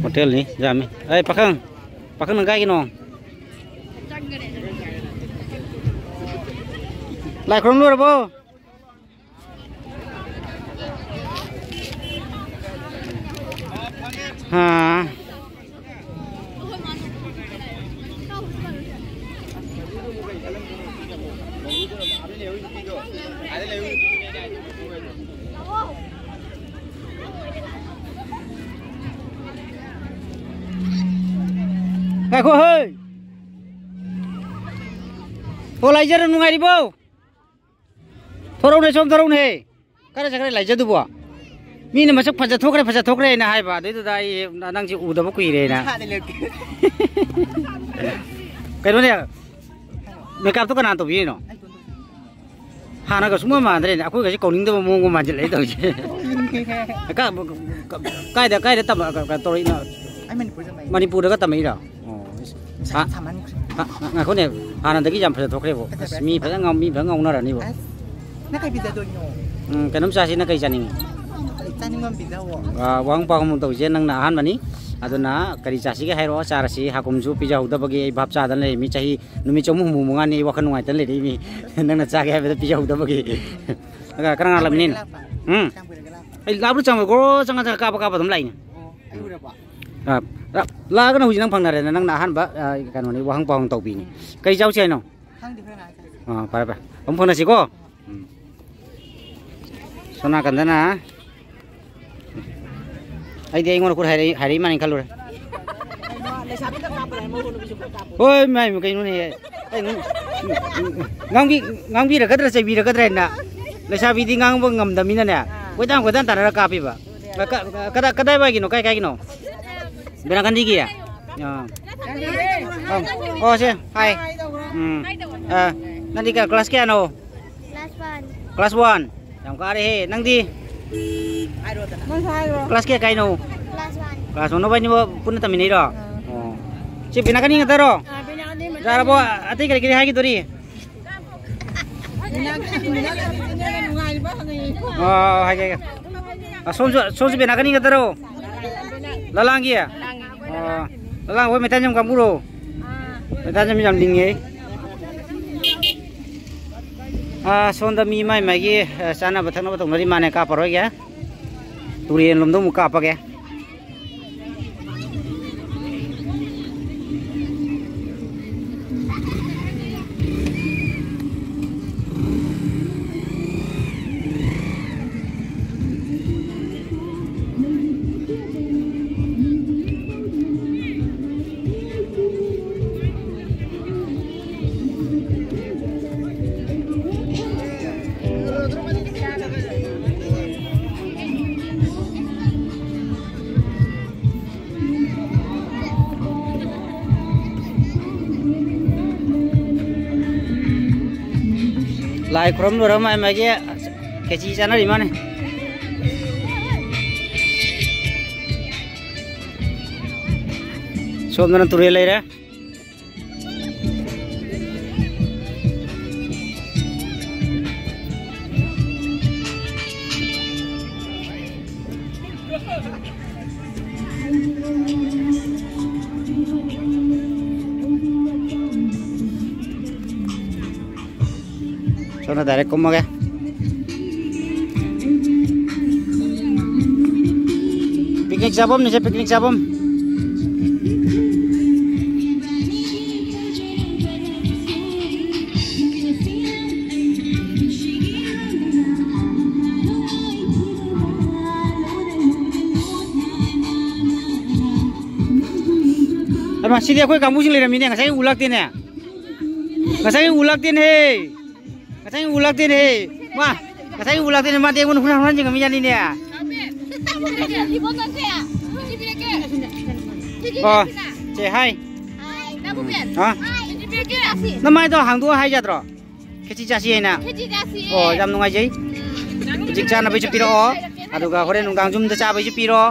ꯍꯣꯇꯦꯜꯅꯤ ꯌꯥꯝꯃꯤ꯫ ꯑꯩ ꯄꯥꯈꯪ, ꯄꯥꯈꯪ ꯅꯪ ꯀꯥꯏꯒꯤꯅꯣ? ꯂꯥꯏ ꯈꯨꯔꯨꯝ ꯂꯣꯏꯔꯕꯣ? ꯍꯥ꯫ ꯉꯥꯏꯈꯣ ꯍꯩ꯫ ꯑꯣ, ꯂꯥꯏꯖꯔ ꯅꯨꯡꯉꯥꯏꯔꯤꯕꯣ? ꯊꯣꯔꯛꯎꯅꯦ, ꯁꯣꯝ ꯊꯣꯔꯛꯎꯅꯦ꯫ ꯀꯥꯏꯗ ꯆꯠꯈ꯭ꯔꯦ ꯂꯥꯏꯖꯗꯨꯕꯣ? ꯃꯤꯅ ꯃꯁꯛ ꯐꯖ ꯊꯣꯛꯈ꯭ꯔꯦ, ꯐꯖ ꯊꯣꯛꯈ꯭ꯔꯦꯅ ꯍꯥꯏꯕ, ꯑꯗꯨꯏꯗꯨꯗ ꯑꯩ ꯅꯪꯁꯦ ꯎꯗꯕ ꯀꯨꯏꯔꯦꯅ꯫ ꯏꯁꯥꯗ ꯂꯦꯞꯀꯦ꯫ ꯀꯩꯅꯣꯅꯦ, ꯃꯦꯀꯞꯇꯣ ꯀꯅꯥꯅ ꯇꯧꯕꯤꯔꯤꯅꯣ? ꯑꯩ ꯇꯧꯗꯣꯏꯅꯦ꯫ ꯍꯥꯟꯅꯒ ꯁꯨꯡꯃꯥꯟ ꯃꯥꯟꯗ꯭ꯔꯦꯅꯦ, ꯑꯩꯈꯣꯏꯒꯁꯦ ꯀꯧꯅꯤꯡꯗꯕ ꯃꯑꯣꯡꯒ ꯃꯥꯟꯁꯤꯜꯂꯛꯑꯦ ꯇꯧꯔꯤꯁꯦ꯫ ꯀꯧꯅꯤꯡꯉꯦ꯫ ꯀꯥ-, ꯀꯥꯏꯗ, ꯀꯥꯏꯗ ꯇꯝꯕ-, ꯀ-, ꯀ-, ꯇꯧꯔꯛꯏꯅꯣ? ꯑꯩ ꯃꯅꯤꯄꯨꯔꯗ ꯇꯝꯃꯛꯏ꯫ ꯃꯅꯤꯄꯨꯔꯗꯒ ꯇꯝꯃꯛꯏꯔꯣ? ꯑꯣ, ꯏꯁ꯫ ꯅꯨꯡꯁꯥ ꯍꯥ? ꯁꯥꯃꯟꯈ꯭ꯔꯦ꯫ ꯍꯥ, ꯉꯥꯏꯈꯣꯅꯦ, ꯍꯥꯟꯅꯗꯒꯤ ꯌꯥꯝ ꯐꯖ ꯊꯣꯛꯈ꯭ꯔꯦꯕꯣ꯫ ꯐꯖꯕ꯭ꯔꯥ? ꯑꯁ, ꯃꯤ ꯐꯖꯅ ꯉꯥꯎ-, ꯃꯤ ꯐꯖꯅ ꯉꯥꯎꯅꯔꯅꯤꯕꯣ꯫ ꯑꯁ, ꯅꯪ ꯀꯩ ꯄꯤꯖꯗꯣꯏꯅꯣ? ꯎꯝ, ꯀꯩꯅꯣꯝ ꯆꯥꯁꯤ, ꯅꯪ ꯀꯩ ꯆꯥꯅꯤꯡꯉꯤ? ꯆꯥꯅꯤꯡꯕ ꯑꯃ ꯄꯤꯖꯧꯋꯣ꯫ ꯑꯥ, ꯋꯥꯍꯪ ꯄꯥꯎꯍꯪ ꯇꯧꯁꯦ, ꯅꯪꯅ ꯑꯍꯥꯟꯕꯅꯤ꯫ ꯑꯗꯨꯅ ꯀꯔꯤ ꯆꯥꯁꯤꯒꯦ ꯍꯥꯏꯔꯛꯑꯣ, ꯆꯥꯔꯁꯤ꯫ ꯍꯥꯀꯨꯝꯁꯨ ꯄꯤꯖꯍꯧꯗꯕꯒꯤ ꯑꯩ ꯚꯥꯞ ꯆꯥꯗꯅ ꯂꯩꯔꯤꯃꯤ꯫ ꯆꯍꯤ ꯅꯨꯃꯤꯠ ꯆꯍꯨꯝ ꯍꯨꯝꯐꯨ ꯃꯉꯥꯅꯤ ꯑꯩ ꯋꯥꯈꯜ ꯅꯨꯡꯉꯥꯏꯇꯅ ꯂꯩꯔꯛꯏꯃꯤ꯫ ꯅꯪꯅ ꯆꯥꯒꯦ ꯍꯥꯏꯕꯗ ꯄꯤꯖꯍꯧꯗꯕꯒꯤ꯫ ꯑꯗ ꯀꯅꯥ ꯀꯅꯥ ꯂꯥꯛꯃꯤꯟꯅꯩꯅꯣ? ꯂꯥꯛꯄ꯫ ꯎꯝ꯫ ꯆꯥꯝꯕꯨꯔꯤꯒ ꯂꯥꯛꯄ꯫ ꯑꯩ ꯂꯥꯞꯅ ꯆꯪꯉꯣꯏ, ꯒꯣꯔꯣ ꯆꯪꯉ ꯆꯪꯉ ꯀꯥꯞꯄ ꯀꯥꯞꯄ ꯑꯗꯨꯝ ꯂꯥꯛꯏꯅꯦ꯫ ꯑꯣ, ꯑꯩ ꯎꯔꯕꯣ? ꯑ, ꯂꯥꯛꯑꯒꯅ ꯍꯧꯖꯤꯛ ꯅꯪ ꯐꯪꯅꯔꯦꯅ, ꯅꯪꯅ ꯑꯍꯥꯟꯕ, ꯑ, ꯀꯩꯅꯣꯅꯤ, ꯋꯥꯍꯪ ꯄꯥꯎꯍꯪ ꯇꯧꯕꯤꯅꯤ꯫ ꯀꯔꯤ ꯆꯥꯎꯁꯤ ꯍꯥꯏꯅꯣ? ꯈꯪꯗꯦ, ꯍꯣꯔꯦꯟ ꯉꯥꯏꯍꯥꯛ ꯆꯥꯁꯤ꯫ ꯑ, ꯐꯔꯦ, ꯐꯔꯦ꯫ ꯑꯃꯨꯛ ꯐꯪꯅꯁꯤꯀꯣ꯫ ꯎꯝ꯫ ꯁꯣꯝ ꯅꯥꯀꯟꯗꯅ ꯑꯩꯗꯤ ꯑꯩꯉꯣꯟꯗ ꯈꯨꯠ ꯍꯥꯏꯔꯛꯏ, ꯍꯥꯏꯔꯛꯏ ꯃꯥꯅꯤ ꯈꯜꯂꯨꯔꯦ꯫ ꯀꯩꯅꯣ, ꯂꯩꯁꯥꯕꯤꯗ ꯀꯥꯞꯄꯗ ꯃꯉꯣꯟꯗ ꯄꯤꯁꯨꯝ ꯈꯔ ꯀꯥꯞꯄꯣ꯫ ꯍꯣꯏ, ꯃꯥꯏ, ꯀꯩꯅꯣꯅꯦ꯫ ꯑꯩ ꯉꯥꯡꯕꯤ-, ꯉꯥꯡꯕꯤꯔꯒꯗ꯭ꯔꯥ, ꯆꯩꯕꯤꯔꯒꯗ꯭ꯔꯥ ꯍꯥꯏꯅ꯫ ꯂꯩꯁꯥꯕꯤꯗꯤ ꯉꯥꯡꯕ ꯉꯝꯗꯕꯅꯤꯅꯅꯦ, ꯑꯥ꯫ ꯀꯣꯏꯇꯥꯟ ꯀꯣꯏꯇꯥꯟ ꯇꯥꯟꯅꯔ ꯀꯥꯞꯄꯤꯕ꯫ ꯑꯗꯨꯅꯦ꯫ ꯀ-, ꯀ-, ꯀꯗꯥꯏ, ꯀꯗꯥꯏꯋꯥꯏꯒꯤꯅꯣ? ꯀꯥꯏ, ꯀꯥꯏꯒꯤꯅꯣ? ꯕꯦꯔꯥꯀꯟꯗꯤꯒꯤ? ꯑꯥ꯫ ꯀꯔꯤ? ꯑꯣ, ꯑꯣ, ꯁꯦ, ꯍꯥꯏ꯫ ꯎꯝ꯫ ꯑ, ꯅꯪꯗꯤ ꯀ-, ꯀ꯭ꯂꯥꯁ ꯀꯌꯥꯅꯣ? Class one. Class one? ꯌꯥꯝ ꯀꯥꯔꯦꯍꯦ꯫ ꯅꯪꯗꯤ? ꯅꯪꯁꯨ ꯍꯥꯏꯔꯣ꯫ ꯀ꯭ꯂꯥꯁ ꯀꯌꯥ ꯀꯥꯏꯅꯣ? Class one. Class one. ꯅꯕꯥꯅꯤꯃꯛ ꯄꯨꯟꯅ ꯇꯝꯃꯤꯟꯅꯩꯔꯣ? ꯑꯥ꯫ ꯑꯣ꯫ ꯁꯤ ꯕꯤꯅꯥ ꯀꯅꯤ ꯉꯥꯛꯇꯔꯣ? ꯑꯥ, ꯕꯤꯅꯥ ꯑꯅꯤ ꯃꯊꯪ꯫ ꯌꯥꯔꯕꯣ? ꯑꯇꯩ ꯀꯔꯤ ꯀꯔꯤ ꯍꯥꯏꯈꯤꯗꯣꯔꯤ? ꯕꯤꯅꯥ ꯀꯅꯤ ꯆꯦꯟꯅꯒ ꯅꯨꯡꯉꯥꯏꯔꯤꯕ ꯍꯪꯉꯛꯏ꯫ ꯑꯣ, ꯍꯥꯏꯒꯦ, ꯍꯥꯏꯒꯦ꯫ ꯑꯁꯣꯝꯁꯨ, ꯁꯣꯝꯁꯨ ꯕꯤꯅꯥ ꯀꯅꯤ ꯉꯥꯛꯇꯔꯣ? ꯂꯂꯥꯡꯒꯤ? ꯑꯣ, ꯂꯂꯥꯡ ꯍꯣꯏ ꯃꯩꯇꯩ ꯌꯨꯝ ꯀꯥꯡꯕꯨꯔꯣ? ꯃꯩꯇꯩ ꯌꯨꯝ ꯌꯥꯝ ꯂꯤꯡꯉꯦ꯫ ꯑꯥ, ꯁꯣꯝꯗ ꯃꯤ ꯃꯥꯏ ꯃꯥꯏꯒꯤ, ꯑ, ꯆꯥꯅꯕ ꯊꯛꯅꯕ ꯇꯧꯅꯔꯤ ꯃꯥꯅꯦ, ꯀꯥꯞꯄꯔꯣꯏꯒꯦ꯫ ꯇꯨꯔꯦꯟ ꯂꯣꯝꯗ ꯑꯃꯨꯛ ꯀꯥꯞꯄꯒꯦ꯫ ꯂꯥꯏ ꯈꯨꯔꯨꯝ ꯂꯣꯏꯔ ꯃꯥꯏ ꯃꯥꯏꯒꯤ ꯈꯦꯆꯤ ꯆꯥꯅꯔꯤ ꯃꯥꯅꯤ꯫ ꯁꯣꯝꯗꯅ ꯇꯨꯔꯦꯜ ꯂꯩꯔꯦ꯫ ꯁꯣꯝꯅ direct ꯀꯨꯝꯃꯒꯦ꯫ Picnic ꯆꯥꯐꯝꯅꯤꯁꯦ, picnic ꯆꯥꯐꯝ꯫ ꯍꯩꯃꯥ, ꯁꯤꯗꯤ ꯑꯩꯈꯣꯏ ꯀꯥꯡꯕꯨꯁꯤꯡ ꯂꯩꯔꯝꯃꯤꯅꯦ, ꯉꯁꯥꯏ ꯎ ꯂꯥꯛꯇꯦꯅꯦ꯫ ꯉꯁꯥꯏ ꯎ ꯂꯥꯛꯇꯦꯅꯦ꯫ ꯉꯁꯥꯏ ꯎ ꯂꯥꯛꯇꯦꯅꯦ꯫ ꯃꯥ, ꯉꯁꯥꯏ ꯎ ꯂꯥꯛꯇꯦꯅꯦ꯫ ꯃꯥꯗꯤ ꯑꯩꯉꯣꯟꯗ ꯍꯨꯔꯥꯟ ꯍꯨꯔꯥꯟ ꯌꯦꯡꯉꯝꯃꯤ ꯖꯥꯠꯅꯤꯅꯦ꯫ ꯑꯣ, ꯁꯦ ꯍꯥꯏ꯫ ꯍꯥ? ꯅꯃꯥꯏꯗꯣ ꯍꯥꯡꯗꯣꯛꯑ ꯍꯥꯏ ꯌꯥꯗ꯭ꯔꯣ? ꯈꯦꯆꯤ ꯆꯥꯁꯤ ꯍꯥꯏꯅ꯫ ꯑꯣ, ꯌꯥꯝ ꯅꯨꯡꯉꯥꯏꯖꯩ꯫ ꯍꯧꯖꯤꯛ ꯆꯥꯅꯕꯩꯁꯨ ꯄꯤꯔꯛꯑꯣ, ꯑꯗꯨꯒ ꯍꯣꯔꯦꯟ ꯅꯨꯡꯗꯥꯡ ꯌꯨꯝꯗ ꯆꯥꯕꯩꯁꯨ ꯄꯤꯔꯣ꯫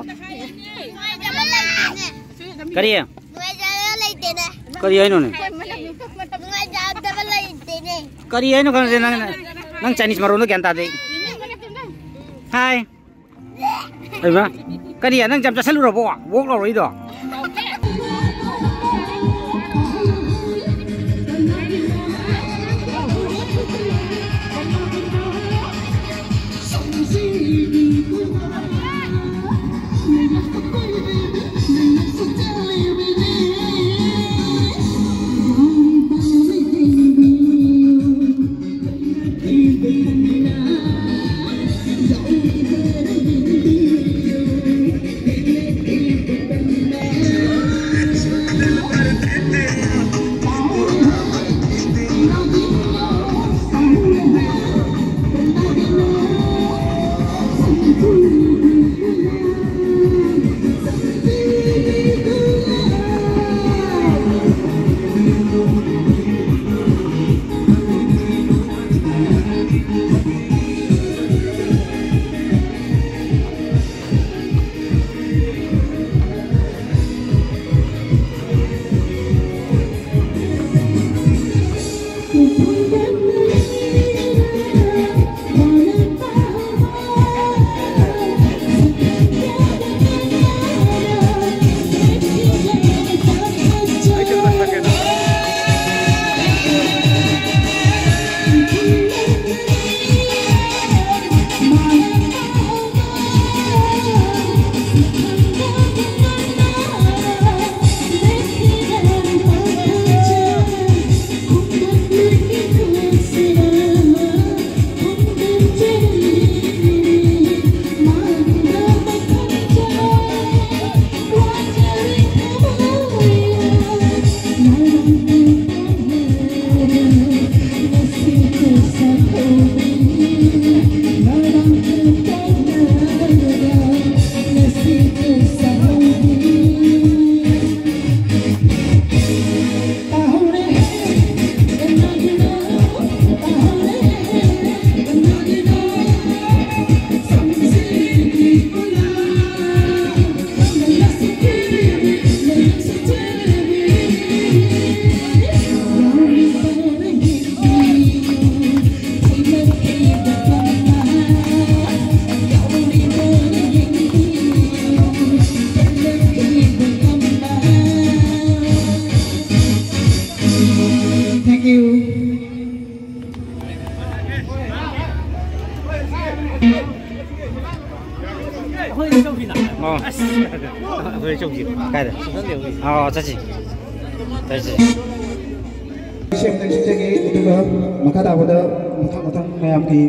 ꯀꯔꯤ? ꯅꯨꯡꯉꯥꯏꯖꯕ ꯂꯩꯇꯦꯅꯦ꯫ ꯀꯔꯤ ꯍꯥꯏꯅꯣꯅꯦ? ꯅꯨꯡꯉꯥꯏꯖꯗꯕ ꯂꯩꯇꯦꯅꯦ꯫ ꯀꯔꯤ ꯍꯥꯏꯅꯣ ꯈꯪꯗꯦ ꯅꯪ꯫ ꯅꯪ ꯆꯥꯏꯅꯤꯁ ꯃꯔꯣꯟꯗꯣ ꯒ꯭ꯌꯥꯟ ꯇꯥꯗꯦ꯫ ꯍꯥꯏ꯫ ꯍꯩꯃꯥ꯫ ꯀꯔꯤ? ꯅꯪ ꯌꯥꯝ ꯆꯥꯁꯜꯂꯨꯔꯕꯣ? ꯋꯣꯛ ꯂꯥꯎꯔꯛꯏꯗꯣ? ꯑꯩꯈꯣꯏ ꯆꯧꯁꯤꯅ꯫ ꯑꯣ꯫ ꯑꯁ꯫ ꯑꯩꯈꯣꯏ ꯆꯧꯁꯤ꯫ ꯀꯥꯏꯗ? ꯁꯣꯝꯗ ꯂꯩꯍꯧꯔꯤ꯫ ꯑꯣ, ꯆꯠꯁꯤ꯫ ꯆꯠꯁꯤ꯫ ꯁꯦꯝꯗ ꯁꯤꯖꯒꯦ, ꯑꯗꯨꯒ ꯃꯈꯥ ꯇꯥꯕꯗ ꯃꯊꯪ ꯃꯊꯪ ꯃꯌꯥꯝꯒꯤ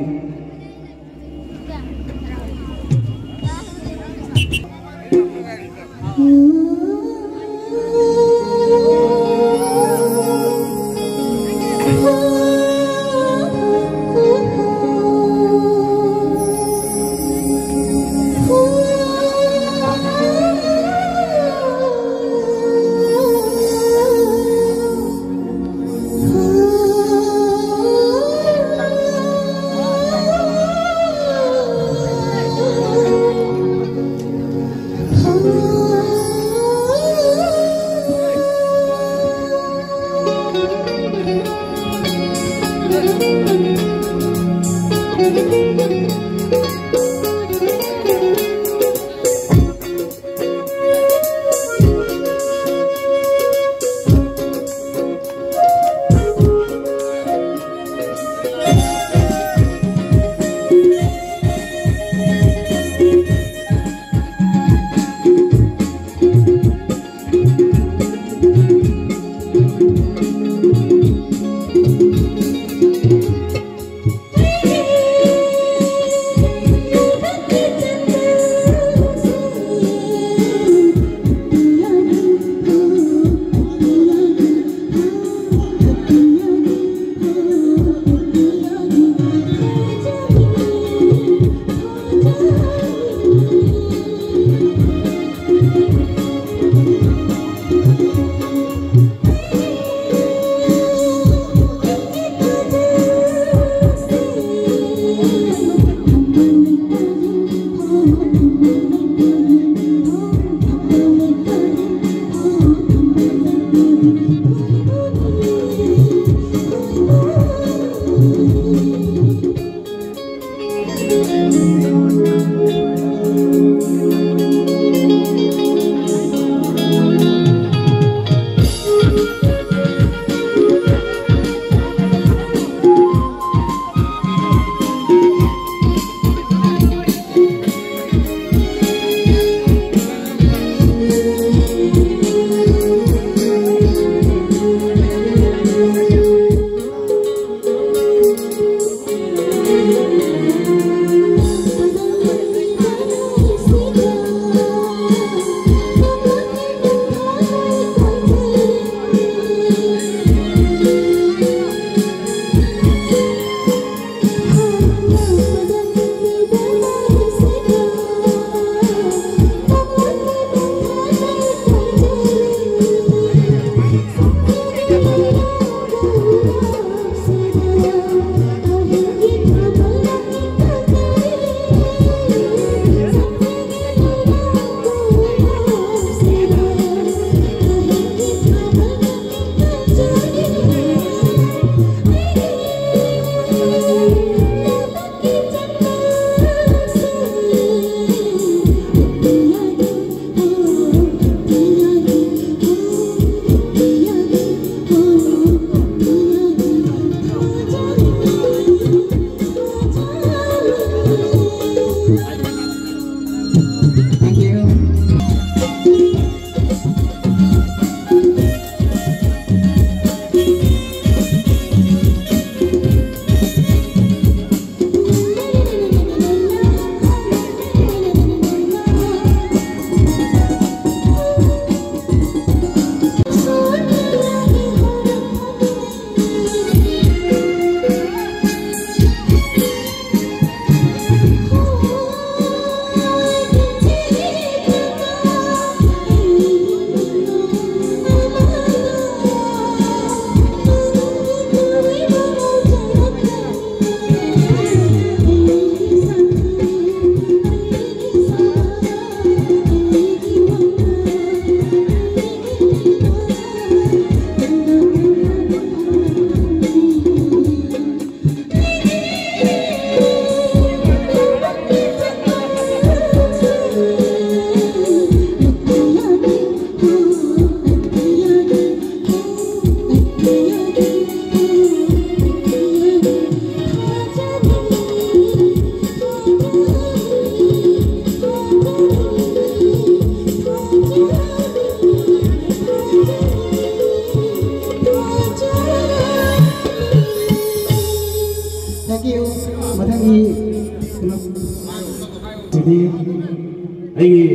ꯑꯩꯒꯤ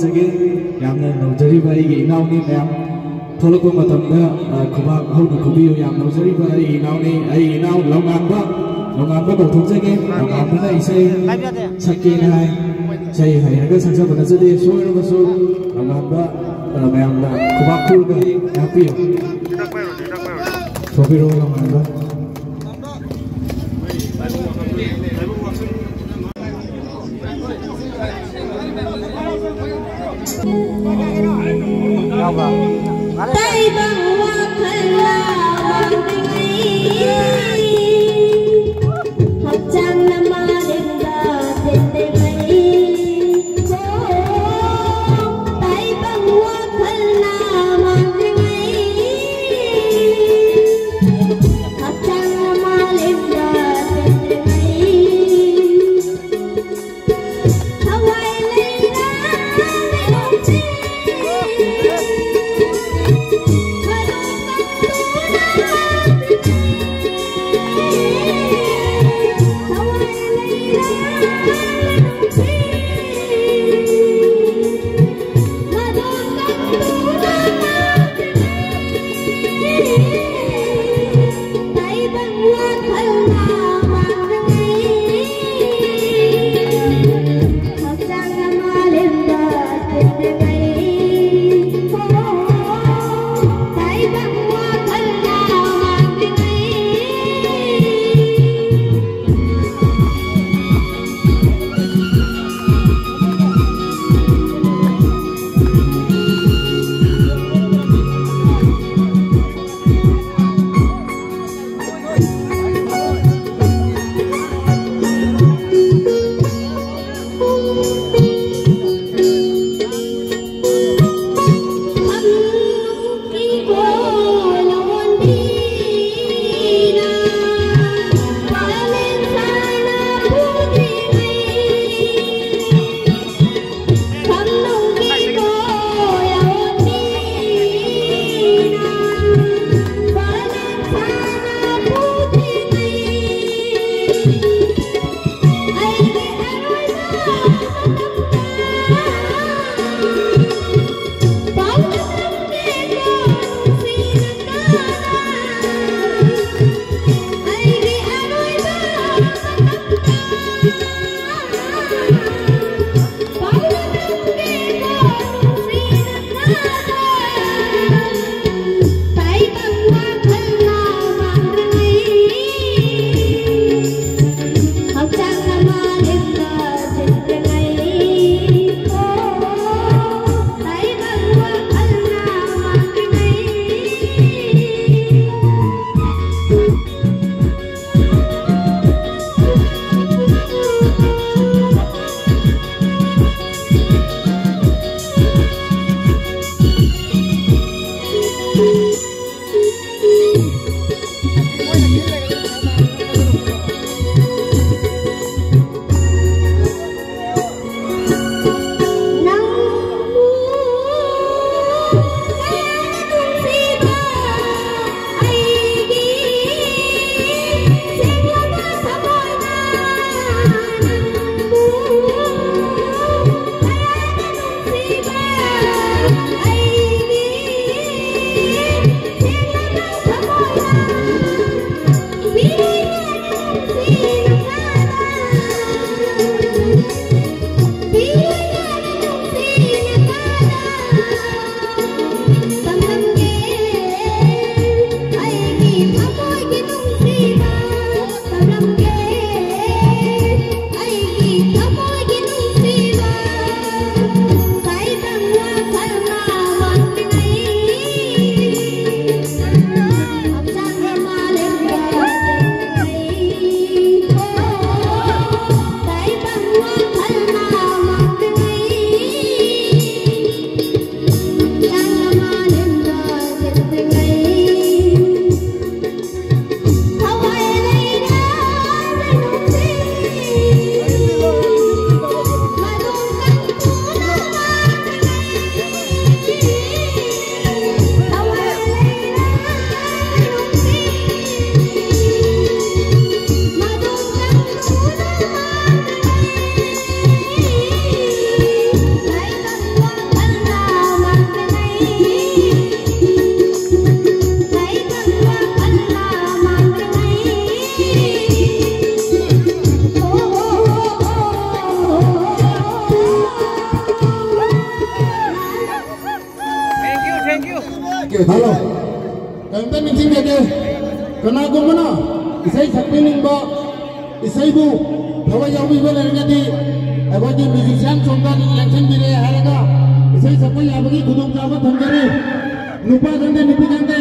ꯖꯒꯦ꯫ ꯌꯥꯝꯅ ꯅꯧꯖꯔꯤꯕ ꯑꯩꯒꯤ ꯏꯅꯥꯎꯅꯤ ꯃꯌꯥꯝ꯫ ꯊꯣꯛꯂꯛꯄ ꯃꯇꯝꯗ, ꯑ, ꯈꯨꯕꯥꯛ ꯍꯧꯅ ꯈꯨꯕꯤꯌꯨ꯫ ꯌꯥꯝ ꯅꯧꯖꯔꯤꯕ ꯑꯩꯒꯤ ꯏꯅꯥꯎꯅꯤ, ꯑꯩꯒꯤ ꯏꯅꯥꯎ ꯂꯧꯉꯥꯟꯕ, ꯂꯧꯉꯥꯟꯕ ꯀꯧꯊꯣꯛꯆꯒꯦ꯫ ꯂꯧꯉꯥꯟꯕꯅ ꯏꯁꯩ ꯁꯛꯀꯦꯅ ꯍꯥꯏ꯫ ꯏꯁꯩ ꯍꯩꯔꯒ ꯁꯛꯆꯕ ꯅꯠꯆꯗꯦ꯫ ꯁꯣꯏꯔꯕꯁꯨ ꯂꯧꯉꯥꯟꯕ, ꯑ, ꯃꯌꯥꯝꯅ ꯈꯨꯕꯥꯛ ꯈꯨꯔꯒ ꯉꯥꯛꯄꯤꯌꯨ꯫ ꯊꯣꯛꯄꯤꯔꯛꯑꯣ ꯂꯧꯉꯥꯟꯕ꯫ ꯇꯥꯏꯕꯪ ꯋꯥꯈꯜꯅ ꯃꯥꯡꯂꯤꯉꯩ, ꯍꯛꯆꯥꯡꯅ ꯃꯥꯂꯦꯝꯗ ꯇꯦꯟꯗ꯭ꯔꯤꯉꯩ, ꯍꯣ, ꯇꯥꯏꯕꯪ ꯋꯥꯈꯜꯅ ꯃꯥꯡꯂꯤꯉꯩ, ꯍꯜꯂꯣ, ꯀꯔꯤꯝꯇ ꯅꯤꯡꯁꯤꯡꯖꯒꯦ꯫ ꯀꯅꯥꯒꯨꯝꯕꯅ ꯏꯁꯩ ꯁꯛꯄꯤꯅꯤꯡꯕ, ꯏꯁꯩꯕꯨ ꯊꯋꯥꯏ ꯌꯥꯎꯕꯤꯕ ꯂꯩꯔꯒꯗꯤ, ꯑꯩꯈꯣꯏꯒꯤ ꯃ꯭ꯌꯨꯖꯤꯁꯤꯌꯥꯟ ꯁꯣꯝꯗ ꯂꯦꯡꯁꯤꯟꯕꯤꯔꯦ ꯍꯥꯏꯔꯒ ꯏꯁꯩ ꯁꯛꯄ ꯌꯥꯕꯒꯤ ꯈꯨꯗꯣꯡꯆꯥꯕ ꯊꯝꯖꯔꯤ꯫ ꯅꯨꯄꯥ ꯈꯪꯗꯦ, ꯅꯨꯄꯤ ꯈꯪꯗꯦ꯫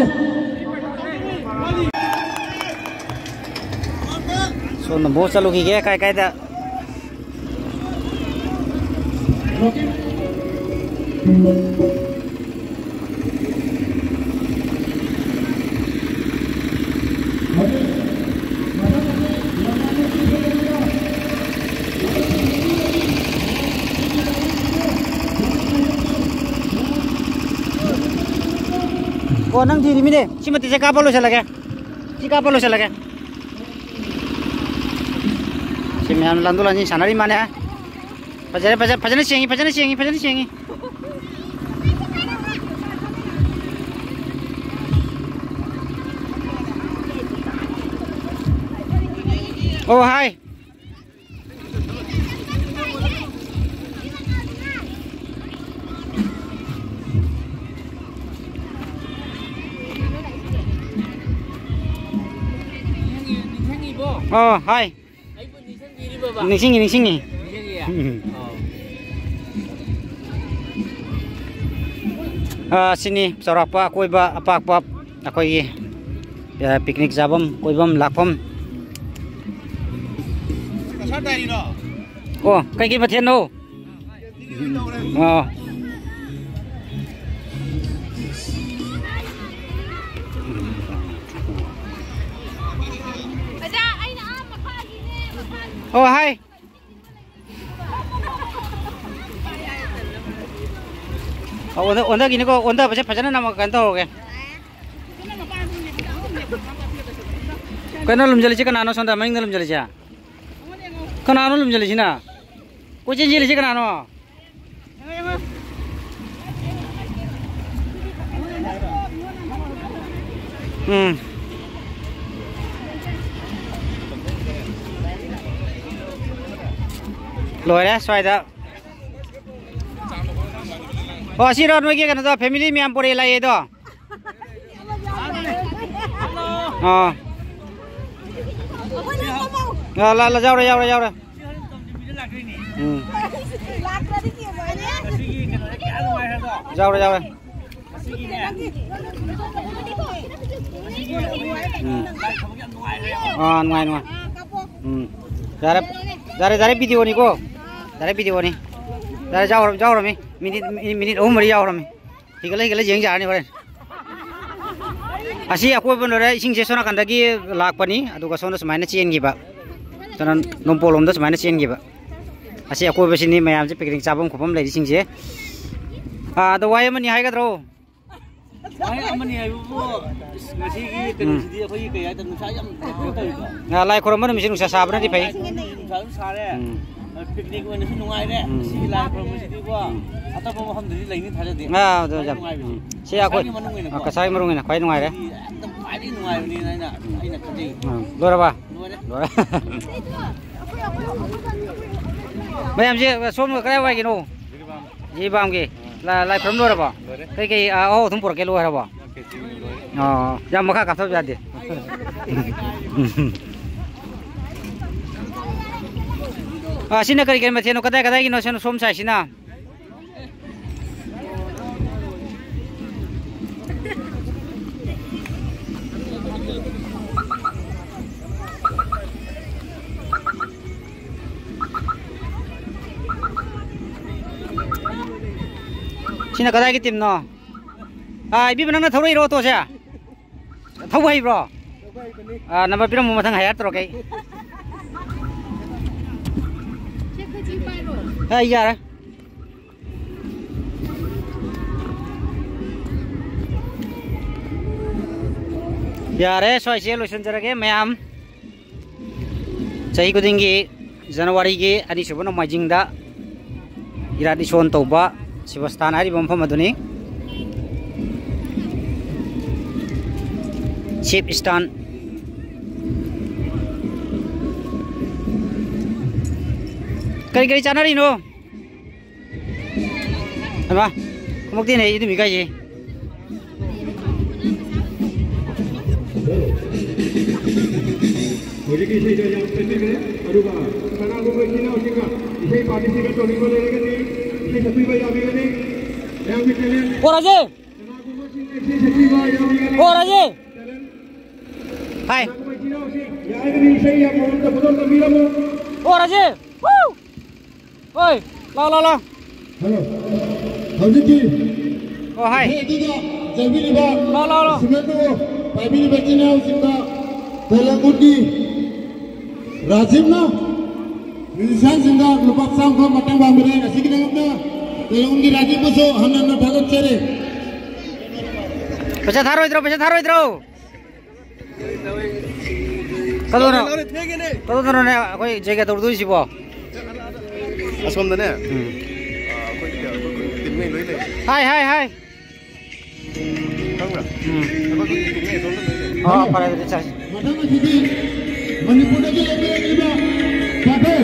ꯁꯣꯝꯗ ꯕꯣꯁ ꯆꯠꯂꯨꯈꯤꯒꯦ ꯀꯥꯏ ꯀꯥꯏꯗ꯫ ꯑꯣ, ꯅꯪ ꯊꯤꯔꯤꯃꯤꯅꯦ꯫ ꯁꯤ ꯃꯇꯦꯛꯁꯦ ꯀꯥꯞꯄ ꯂꯣꯏꯁꯤꯜꯂꯒꯦ꯫ ꯁꯤ ꯀꯥꯞꯄ ꯂꯣꯏꯁꯤꯜꯂꯒꯦ꯫ ꯁꯤ ꯃꯌꯥꯝ ꯂꯥꯟꯗꯣ ꯂꯥꯟꯁꯤꯟ ꯁꯥꯟꯅꯔꯤ ꯃꯥꯅꯦ꯫ ꯐꯖꯔꯦ, ꯐꯖ-, ꯐꯖꯅ ꯁꯦꯡꯉꯤ, ꯐꯖꯅ ꯁꯦꯡꯉꯤ, ꯐꯖꯅ ꯁꯦꯡꯉꯤ꯫ ꯑꯣ, ꯍꯥꯏ꯫ ꯑꯣ, ꯍꯥꯏ꯫ ꯅꯤꯡꯁꯤꯡꯉꯤ, ꯅꯤꯡꯁꯤꯡꯉꯤ꯫ ꯎꯝ꯫ ꯑꯥ, ꯁꯤꯅꯤ ꯆꯥꯎꯔꯥꯛꯄ ꯑꯀꯣꯏꯕ ꯑꯄꯥꯛꯄ ꯑꯩꯈꯣꯏꯒꯤ, ꯑ, ꯄꯤꯛꯅꯤꯛ ꯆꯥꯐꯝ, ꯀꯣꯏꯐꯝ, ꯂꯥꯛꯐꯝ꯫ ꯑꯣ, ꯀꯩꯀꯩ ꯃꯊꯦꯜꯅꯣ? ꯑꯣ꯫ ꯑꯣ, ꯍꯥꯏ꯫ ꯑꯣ, ꯑꯣꯟꯊ-, ꯑꯣꯟꯊꯈꯤꯅꯤꯀꯣ, ꯑꯣꯟꯊꯕꯁꯦ ꯐꯖꯅ ꯅꯝꯃꯒ ꯀꯩꯅꯣ ꯇꯧꯔꯒꯦ꯫ ꯀꯩꯅꯣ ꯂꯨꯝꯖꯜꯂꯤꯁꯦ ꯀꯅꯥꯅꯣ? ꯁꯣꯝꯗ ꯃꯅꯤꯡꯗ ꯂꯨꯝꯖꯜꯂꯤꯁꯦ ꯀꯅꯥꯅꯣ? ꯂꯨꯝꯖꯜꯂꯤꯁꯤꯅ ꯀꯣꯏꯆꯦꯟ ꯆꯦꯜꯂꯤꯁꯦ ꯀꯅꯥꯅꯣ? ꯎꯝ꯫ ꯂꯣꯏꯔꯦ ꯁ꯭ꯋꯥꯏꯗ꯫ ꯑꯣ, ꯑꯁꯤꯔꯣ ꯅꯣꯏꯒꯤ ꯀꯩꯅꯣꯗꯣ, ꯐꯦꯃꯤꯂꯤ ꯃꯌꯥꯝ ꯄꯣꯔꯛꯑꯦ ꯂꯥꯛꯑꯦꯗꯣ? ꯑꯥ꯫ ꯑꯥ, ꯂꯥ-, ꯂꯥ-, ꯌꯥꯎꯔꯦ, ꯌꯥꯎꯔꯦ, ꯌꯥꯎꯔꯦ꯫ ꯎꯝ꯫ ꯌꯥꯎꯔꯦ, ꯌꯥꯎꯔꯦ꯫ ꯎꯝ꯫ ꯑꯥ, ꯅꯨꯡꯉꯥꯏ, ꯅꯨꯡꯉꯥꯏ꯫ ꯎꯝ꯫ ꯌꯥꯔꯦ, ꯌꯥꯔꯦ, ꯌꯥꯔꯦ, ꯚꯤꯗꯤꯑꯣꯅꯤꯀꯣ꯫ ꯌꯥꯔꯦ, ꯚꯤꯗꯤꯑꯣꯅꯤ꯫ ꯌꯥꯔꯦ, ꯌꯥꯎꯔꯝ-, ꯌꯥꯎꯔꯝꯃꯤ꯫ ꯃꯤꯅꯤꯠ, ꯃꯤꯅꯤꯠ, ꯃꯤꯅꯤꯠ ꯑꯍꯨꯝ ꯃꯔꯤ ꯌꯥꯎꯔꯝꯃꯤ꯫ ꯍꯤꯒꯠꯂ, ꯍꯤꯒꯠꯂ ꯌꯦꯡ ꯌꯥꯔꯅꯤ ꯍꯣꯔꯦꯟ꯫ ꯑꯁꯤ ꯑꯀꯣꯏꯕ ꯂꯣꯏꯔꯦ, ꯏꯁꯤꯡꯁꯦ ꯁꯣꯝ ꯅꯥꯀꯟꯗꯒꯤ ꯂꯥꯛꯄꯅꯤ, ꯑꯗꯨꯒ ꯁꯣꯝꯗ ꯁꯨꯃꯥꯏꯅ ꯆꯦꯟꯈꯤꯕ꯫ ꯁꯣꯝꯗ ꯅꯣꯡꯄꯣꯛꯂꯣꯝꯗ ꯁꯨꯃꯥꯏꯅ ꯆꯦꯟꯈꯤꯕ꯫ ꯑꯁꯤ ꯑꯀꯣꯏꯕꯁꯤꯅꯤ ꯃꯌꯥꯝꯁꯦ picnic ꯆꯥꯐꯝ ꯈꯣꯠꯐꯝ ꯂꯩꯔꯤꯁꯤꯡꯁꯦ꯫ ꯑꯥ, ꯑꯗꯣ ꯋꯥꯍꯩ ꯑꯃꯅꯤ ꯍꯥꯏꯒꯗ꯭ꯔꯣ? ꯋꯥꯍꯩ ꯑꯃꯅꯤ ꯍꯥꯏꯕꯕꯨ, ꯏꯁ, ꯉꯁꯤꯒꯤ ꯎꯝ꯫ ꯀꯩꯅꯣꯁꯤꯗꯤ ꯑꯩꯈꯣꯏꯒꯤ ꯀꯩ ꯍꯥꯏꯇꯥꯔꯦ, ꯅꯨꯡꯁꯥ ꯌꯥꯝ ꯀꯩꯅꯣ ꯇꯧꯋꯤꯀꯣ꯫ ꯑꯥ, ꯂꯥꯏ ꯈꯨꯔꯝꯕ ꯅꯨꯃꯤꯠꯁꯦ ꯅꯨꯡꯁꯥ ꯁꯥꯕꯅꯗꯤ ꯐꯩ꯫ ꯅꯨꯡꯁꯥ ꯑꯗꯨꯝ ꯁꯥꯔꯦ꯫ ꯎꯝ꯫ Picnic ꯑꯣꯏꯅꯁꯨ ꯅꯨꯡꯉꯥꯏꯔꯦ꯫ ꯎꯝ꯫ ꯁꯤ ꯂꯥꯏ ꯈꯨꯔꯨꯝꯕꯁꯤꯗꯤꯀꯣ, ꯎꯝ꯫ ꯑꯇꯣꯞꯄ ꯃꯐꯝꯗꯗꯤ ꯂꯩꯅꯤ ꯊꯥꯖꯗꯦ꯫ ꯑꯥ, ꯑꯗꯨ ꯈ꯭ꯋꯥꯏ ꯌꯥꯝ, ꯅꯨꯡꯉꯥꯏꯕꯁꯦ꯫ ꯎꯝ꯫ ꯁꯤ ꯑꯩꯈꯣꯏ, ꯀꯁꯥꯔꯒꯤ ꯃꯅꯨꯡ ꯑꯣꯏꯅꯀꯣ꯫ ꯑꯥ, ꯀꯁꯥꯔꯒꯤ ꯃꯅꯨꯡ ꯑꯣꯏꯅ ꯈ꯭ꯋꯥꯏ ꯅꯨꯡꯉꯥꯏꯔꯦ꯫ ꯁꯤꯗꯤ ꯑꯦꯛꯗꯝ ꯈ꯭ꯋꯥꯏꯗꯒꯤ ꯅꯨꯡꯉꯥꯏꯕꯅꯤꯅ ꯑꯩꯅ, ꯎꯝ꯫ ꯑꯩꯅ ꯈꯟꯖꯩ꯫ ꯎꯝ꯫ ꯂꯣꯏꯔꯕ? ꯂꯣꯏꯔꯦ꯫ ꯂꯣꯏꯔꯦ꯫ ꯃꯌꯥꯝꯁꯦ ꯁꯣꯝ ꯀꯗꯥꯏ ꯋꯥꯏꯒꯤꯅꯣ? ꯖꯤꯔꯤꯕꯥꯝꯒꯤ꯫ ꯂꯥ-, ꯂꯥꯏ ꯈꯨꯔꯨꯝ ꯂꯣꯏꯔꯕꯣ? ꯂꯣꯏꯔꯦ꯫ ꯀꯩꯀꯩ, ꯑꯥ, ꯑꯍꯥꯎ ꯑꯊꯨꯝ ꯄꯨꯔꯛꯀꯦ ꯂꯣꯏꯔꯕꯣ? ꯈꯦꯆꯤ ꯂꯣꯏꯔꯦ꯫ ꯑꯣ, ꯌꯥꯝ ꯃꯈꯥ ꯀꯥꯞꯊꯕ ꯌꯥꯗꯦ꯫ ꯑꯥ, ꯁꯤꯅ ꯀꯔꯤ ꯀꯔꯤ ꯃꯊꯦꯜꯅꯣ? ꯀꯗꯥꯏ ꯀꯗꯥꯏꯒꯤꯅꯣ? ꯁꯣꯝ, ꯁꯣꯝ ꯁꯥꯏꯠꯁꯤꯅ? ꯁꯤꯅ ꯀꯗꯥꯏꯒꯤ ꯇꯤꯝꯅꯣ? ꯑꯥ, ꯏꯕꯦꯝꯃ, ꯅꯪꯅ ꯊꯧꯔꯛꯏꯔꯣ ꯑꯣꯇꯣꯁꯦ? ꯊꯧꯕ ꯍꯩꯕ꯭ꯔꯣ? ꯑꯥ, ꯅꯝꯕꯔ ꯄꯤꯔꯝꯃꯣ, ꯃꯊꯪ ꯍꯥꯏꯌꯔ ꯇꯧꯔꯛꯀꯦ ꯑꯩ꯫ ꯑꯥ, ꯌꯥꯔꯦ꯫ ꯌꯥꯔꯦ, ꯁ꯭ꯋꯥꯏꯁꯦ ꯂꯣꯏꯁꯤꯟꯖꯔꯒꯦ ꯃꯌꯥꯝ꯫ ꯆꯍꯤ ꯈꯨꯗꯤꯡꯒꯤ ꯖꯅꯋꯥꯔꯤꯒꯤ ꯑꯅꯤꯁꯨꯕ ꯅꯣꯡꯃꯥꯏꯖꯤꯡꯗ ꯏꯔꯥꯠ ꯏꯁꯣꯟ ꯇꯧꯕ ꯁꯤꯕꯁꯊꯥꯟ ꯍꯥꯏꯔꯤꯕ ꯃꯐꯝ ꯑꯗꯨꯅꯤ꯫ ꯁꯤꯕ ꯏꯁꯊꯥꯟ꯫ ꯀꯔꯤ ꯀꯔꯤ ꯆꯥꯅꯔꯤꯅꯣ? ꯍꯩꯃꯥ, ꯈꯨꯃꯨꯛꯇꯤ ꯅꯩ ꯑꯗꯨꯝ ꯏꯀꯥꯏꯁꯦ꯫ ꯍꯧꯖꯤꯛꯀꯤ ꯏꯁꯩꯗꯣ ꯌꯥꯝ ꯄꯦꯟꯕꯤꯈ꯭ꯔꯦ꯫ ꯑꯗꯨꯒ ꯀꯅꯥꯒꯨꯝꯕ ꯏꯆꯤꯟ ꯏꯅꯥꯎꯁꯤꯡꯒ ꯏꯁꯩ participate ꯇꯧꯅꯤꯡꯕ ꯂꯩꯔꯒꯗꯤ ꯏꯁꯩ ꯁꯛꯄꯤꯕ ꯌꯥꯕꯤꯒꯅꯤ꯫ ꯃꯌꯥꯝꯒꯤ talent ꯑꯣ ꯔꯥꯖꯦ! ꯀꯅꯥꯒꯨꯝꯕꯁꯤꯡꯅ ꯏꯁꯩ ꯁꯛꯄꯤꯕ ꯌꯥꯕꯤꯒꯅꯤ꯫ ꯑꯣ ꯔꯥꯖꯦ! ꯍꯥꯏ꯫ ꯀꯅꯥꯒꯨꯝꯕ ꯏꯆꯤꯟ ꯏꯅꯥꯎꯁꯤꯡ ꯌꯥꯔꯒꯗꯤ ꯏꯁꯩ ꯌꯥꯝ ꯐꯖꯅ ꯐꯖꯅ ꯇꯝꯕꯤꯔꯝꯃꯨ꯫ ꯑꯣ ꯔꯥꯖꯦ! Woo! ꯍꯣꯏ, ꯂꯥꯎ, ꯂꯥꯎ, ꯂꯥꯎ꯫ ꯍꯜꯂꯣ꯫ ꯍꯧꯖꯤꯛꯀꯤ ꯑꯣ, ꯍꯥꯏ꯫ ꯏꯁꯩ ꯑꯗꯨꯗ ꯌꯥꯎꯕꯤꯔꯤꯕ ꯂꯥꯎ, ꯂꯥꯎ, ꯂꯥꯎ꯫ ꯁꯤꯃꯦꯟꯇꯨ ꯄꯥꯏꯕꯤꯔꯤꯕ ꯏꯆꯤꯟ ꯏꯅꯥꯎꯁꯤꯡꯗ ꯇꯦꯂꯪꯒꯨꯟꯒꯤ ꯔꯥꯖꯤꯕꯅ musicianꯁꯤꯡꯗ ꯂꯨꯄꯥ ꯆꯥꯝꯃ ꯃꯇꯦꯡ ꯄꯥꯡꯕꯤꯔꯦ꯫ ꯑꯁꯤꯒꯤꯗꯃꯛꯇ ꯇꯦꯂꯪꯒꯨꯟꯒꯤ ꯔꯥꯖꯤꯕꯄꯨꯁꯨ ꯍꯟꯅ ꯍꯟꯅ ꯊꯥꯒꯠꯆꯔꯤ꯫ ꯄꯩꯁꯥ ꯊꯥꯔꯣꯏꯗ꯭ꯔꯣ? ꯄꯩꯁꯥ ꯊꯥꯔꯣꯏꯗ꯭ꯔꯣ? ꯀꯗꯣꯅꯣ? ꯂꯧꯔꯦ, ꯊꯦꯡꯉꯦꯅꯦ꯫ ꯀꯗꯣꯅꯣꯅꯦ ꯑꯩꯈꯣꯏ ꯖꯩꯒ ꯇꯧꯗꯣꯏꯁꯤꯕꯣ? ꯑꯁꯣꯝꯗꯅꯦ꯫ ꯎꯝ꯫ ꯑꯥ, ꯑꯩꯈꯣꯏ, ꯑꯩꯈꯣꯏ ꯈꯨꯟꯒꯤ ꯇꯤꯝꯉꯩ ꯂꯣꯏ ꯂꯩ꯫ ꯍꯥꯏ, ꯍꯥꯏ, ꯍꯥꯏ꯫ ꯈꯪꯕ꯭ꯔꯥ? ꯎꯝ꯫ ꯑꯩꯈꯣꯏ ꯈꯨꯟꯒꯤ ꯇꯤꯝꯉꯩ ꯑꯁꯣꯝꯗ ꯂꯣꯏ ꯂꯩ꯫ ꯑꯣ, ꯐꯔꯦ, ꯑꯗꯨꯗꯤ ꯆꯠꯁꯤ꯫ ꯃꯊꯪ ꯑꯁꯤꯗꯤ ꯃꯅꯤꯄꯨꯔꯗꯒꯤ ꯂꯧꯕꯤꯔꯛꯂꯤꯕ ꯄꯥꯐꯔ꯫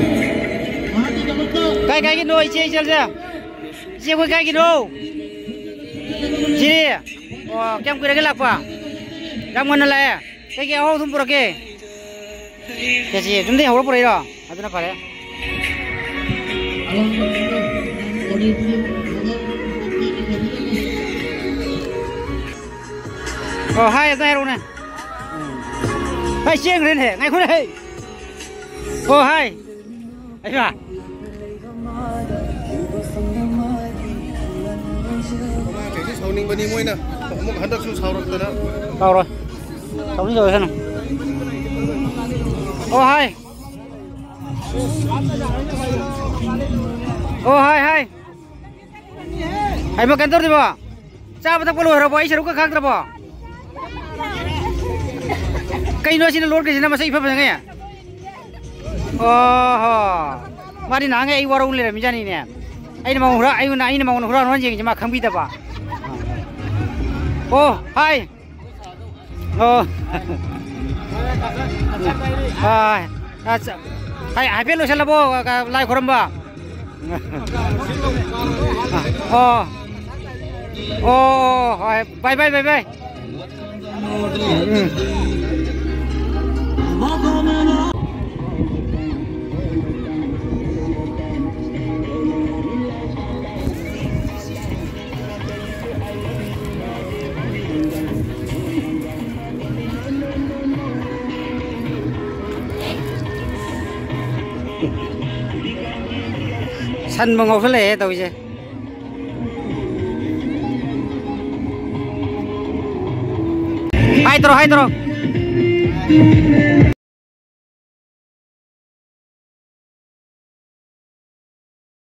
ꯃꯍꯥꯛꯀꯤꯗꯃꯛꯇ ꯀꯥꯏ, ꯀꯥꯏꯒꯤꯅꯣ ꯏꯆꯦ ꯏꯆꯜꯁꯦ? ꯏꯆꯦ, ꯑꯩꯈꯣꯏ ꯀꯥꯏꯒꯤꯅꯣ? ꯁꯤ? ꯑꯣ, ꯀꯌꯥꯝ ꯀꯨꯏꯔꯒꯦ ꯂꯥꯛꯄ? ꯌꯥꯝ ꯉꯟꯅ ꯂꯥꯛꯑꯦ꯫ ꯀꯩꯀꯩ ꯑꯍꯥꯎ ꯑꯊꯨꯝ ꯄꯨꯔꯛꯀꯦ? ꯀꯦꯖꯤ ꯑꯗꯨꯝꯗꯤ ꯍꯧꯔ ꯄꯨꯔꯛꯏꯔꯣ? ꯑꯗꯨꯅ ꯐꯔꯦ꯫ ꯑꯣ, ꯍꯥꯏ, ꯑꯝꯇ ꯍꯥꯏꯔꯛꯎꯅꯦ꯫ ꯍꯥꯏ, ꯆꯦꯟꯈ꯭ꯔꯦꯅꯦ꯫ ꯉꯥꯏꯈꯣꯅꯦ, ꯍꯦ꯫ ꯑꯣ, ꯍꯥꯏ꯫ ꯑꯩꯃ꯫ ꯃꯃꯥꯡꯈꯩꯁꯨ ꯁꯥꯎꯅꯤꯡꯕꯅꯤ ꯃꯣꯏꯅ꯫ ꯑꯃꯨꯛ ꯍꯟꯗꯛꯁꯨ ꯁꯥꯎꯔꯛꯇꯅ꯫ ꯁꯥꯎꯔꯣꯏ꯫ ꯁꯥꯎꯅꯤꯡ ꯁꯥꯎꯁꯅꯨ꯫ ꯑꯣ, ꯍꯥꯏ꯫ ꯑꯣ, ꯍꯥꯏ, ꯍꯥꯏ꯫ ꯍꯩꯃ, ꯀꯩꯅꯣ ꯇꯧꯔꯤꯕꯣ? ꯆꯥꯕ ꯊꯛꯄ ꯂꯣꯏꯈ꯭ꯔꯕꯣ? ꯑꯩ ꯁꯔꯨꯛꯀ ꯈꯥꯛꯇ꯭ꯔꯕꯣ? ꯀꯩꯅꯣ ꯑꯁꯤꯅ ꯂꯣꯠꯈ꯭ꯔꯤꯁꯤꯅ ꯃꯁꯛ ꯏꯐ ꯐꯖꯉꯩ? ꯑꯣ ꯍꯣ꯫ ꯃꯥꯗꯤ ꯅꯍꯥꯟꯉꯩ ꯑꯩ ꯋꯥꯔꯧ ꯂꯩꯔꯝꯃꯤꯖꯥꯠꯅꯤꯅꯦ꯫ ꯑꯩꯅ ꯃꯉꯣꯟ ꯍꯨꯔꯥ-, ꯑꯩꯉꯣꯟꯗ, ꯑꯩꯅ ꯃꯉꯣꯟꯗ ꯍꯨꯔꯥꯟ ꯍꯨꯔꯥꯟ ꯌꯦꯡꯉꯤꯁꯦ ꯃꯥ ꯈꯪꯕꯤꯗꯕ꯫ ꯑꯣ, ꯍꯥꯏ꯫ ꯑꯣ꯫ ꯑꯥ, ꯑꯠꯆꯥ꯫ ꯍꯥꯏ-, ꯍꯥꯏꯐꯦꯠ ꯂꯣꯏꯁꯜꯂꯕꯣ, ꯂꯥꯏ ꯈꯨꯔꯝꯕ? ꯑꯣ꯫ ꯑꯣ, ꯍꯣꯏ꯫ ꯕꯥꯏ, ꯕꯥꯏ, ꯕꯥꯏ, ꯕꯥꯏ꯫ ꯎꯝ꯫ ꯁꯟꯕ ꯉꯧꯁꯜꯂꯛꯑꯦ ꯇꯧꯔꯤꯁꯦ꯫ ꯍꯥꯏꯗ꯭ꯔꯣ, ꯍꯥꯏꯗ꯭ꯔꯣ?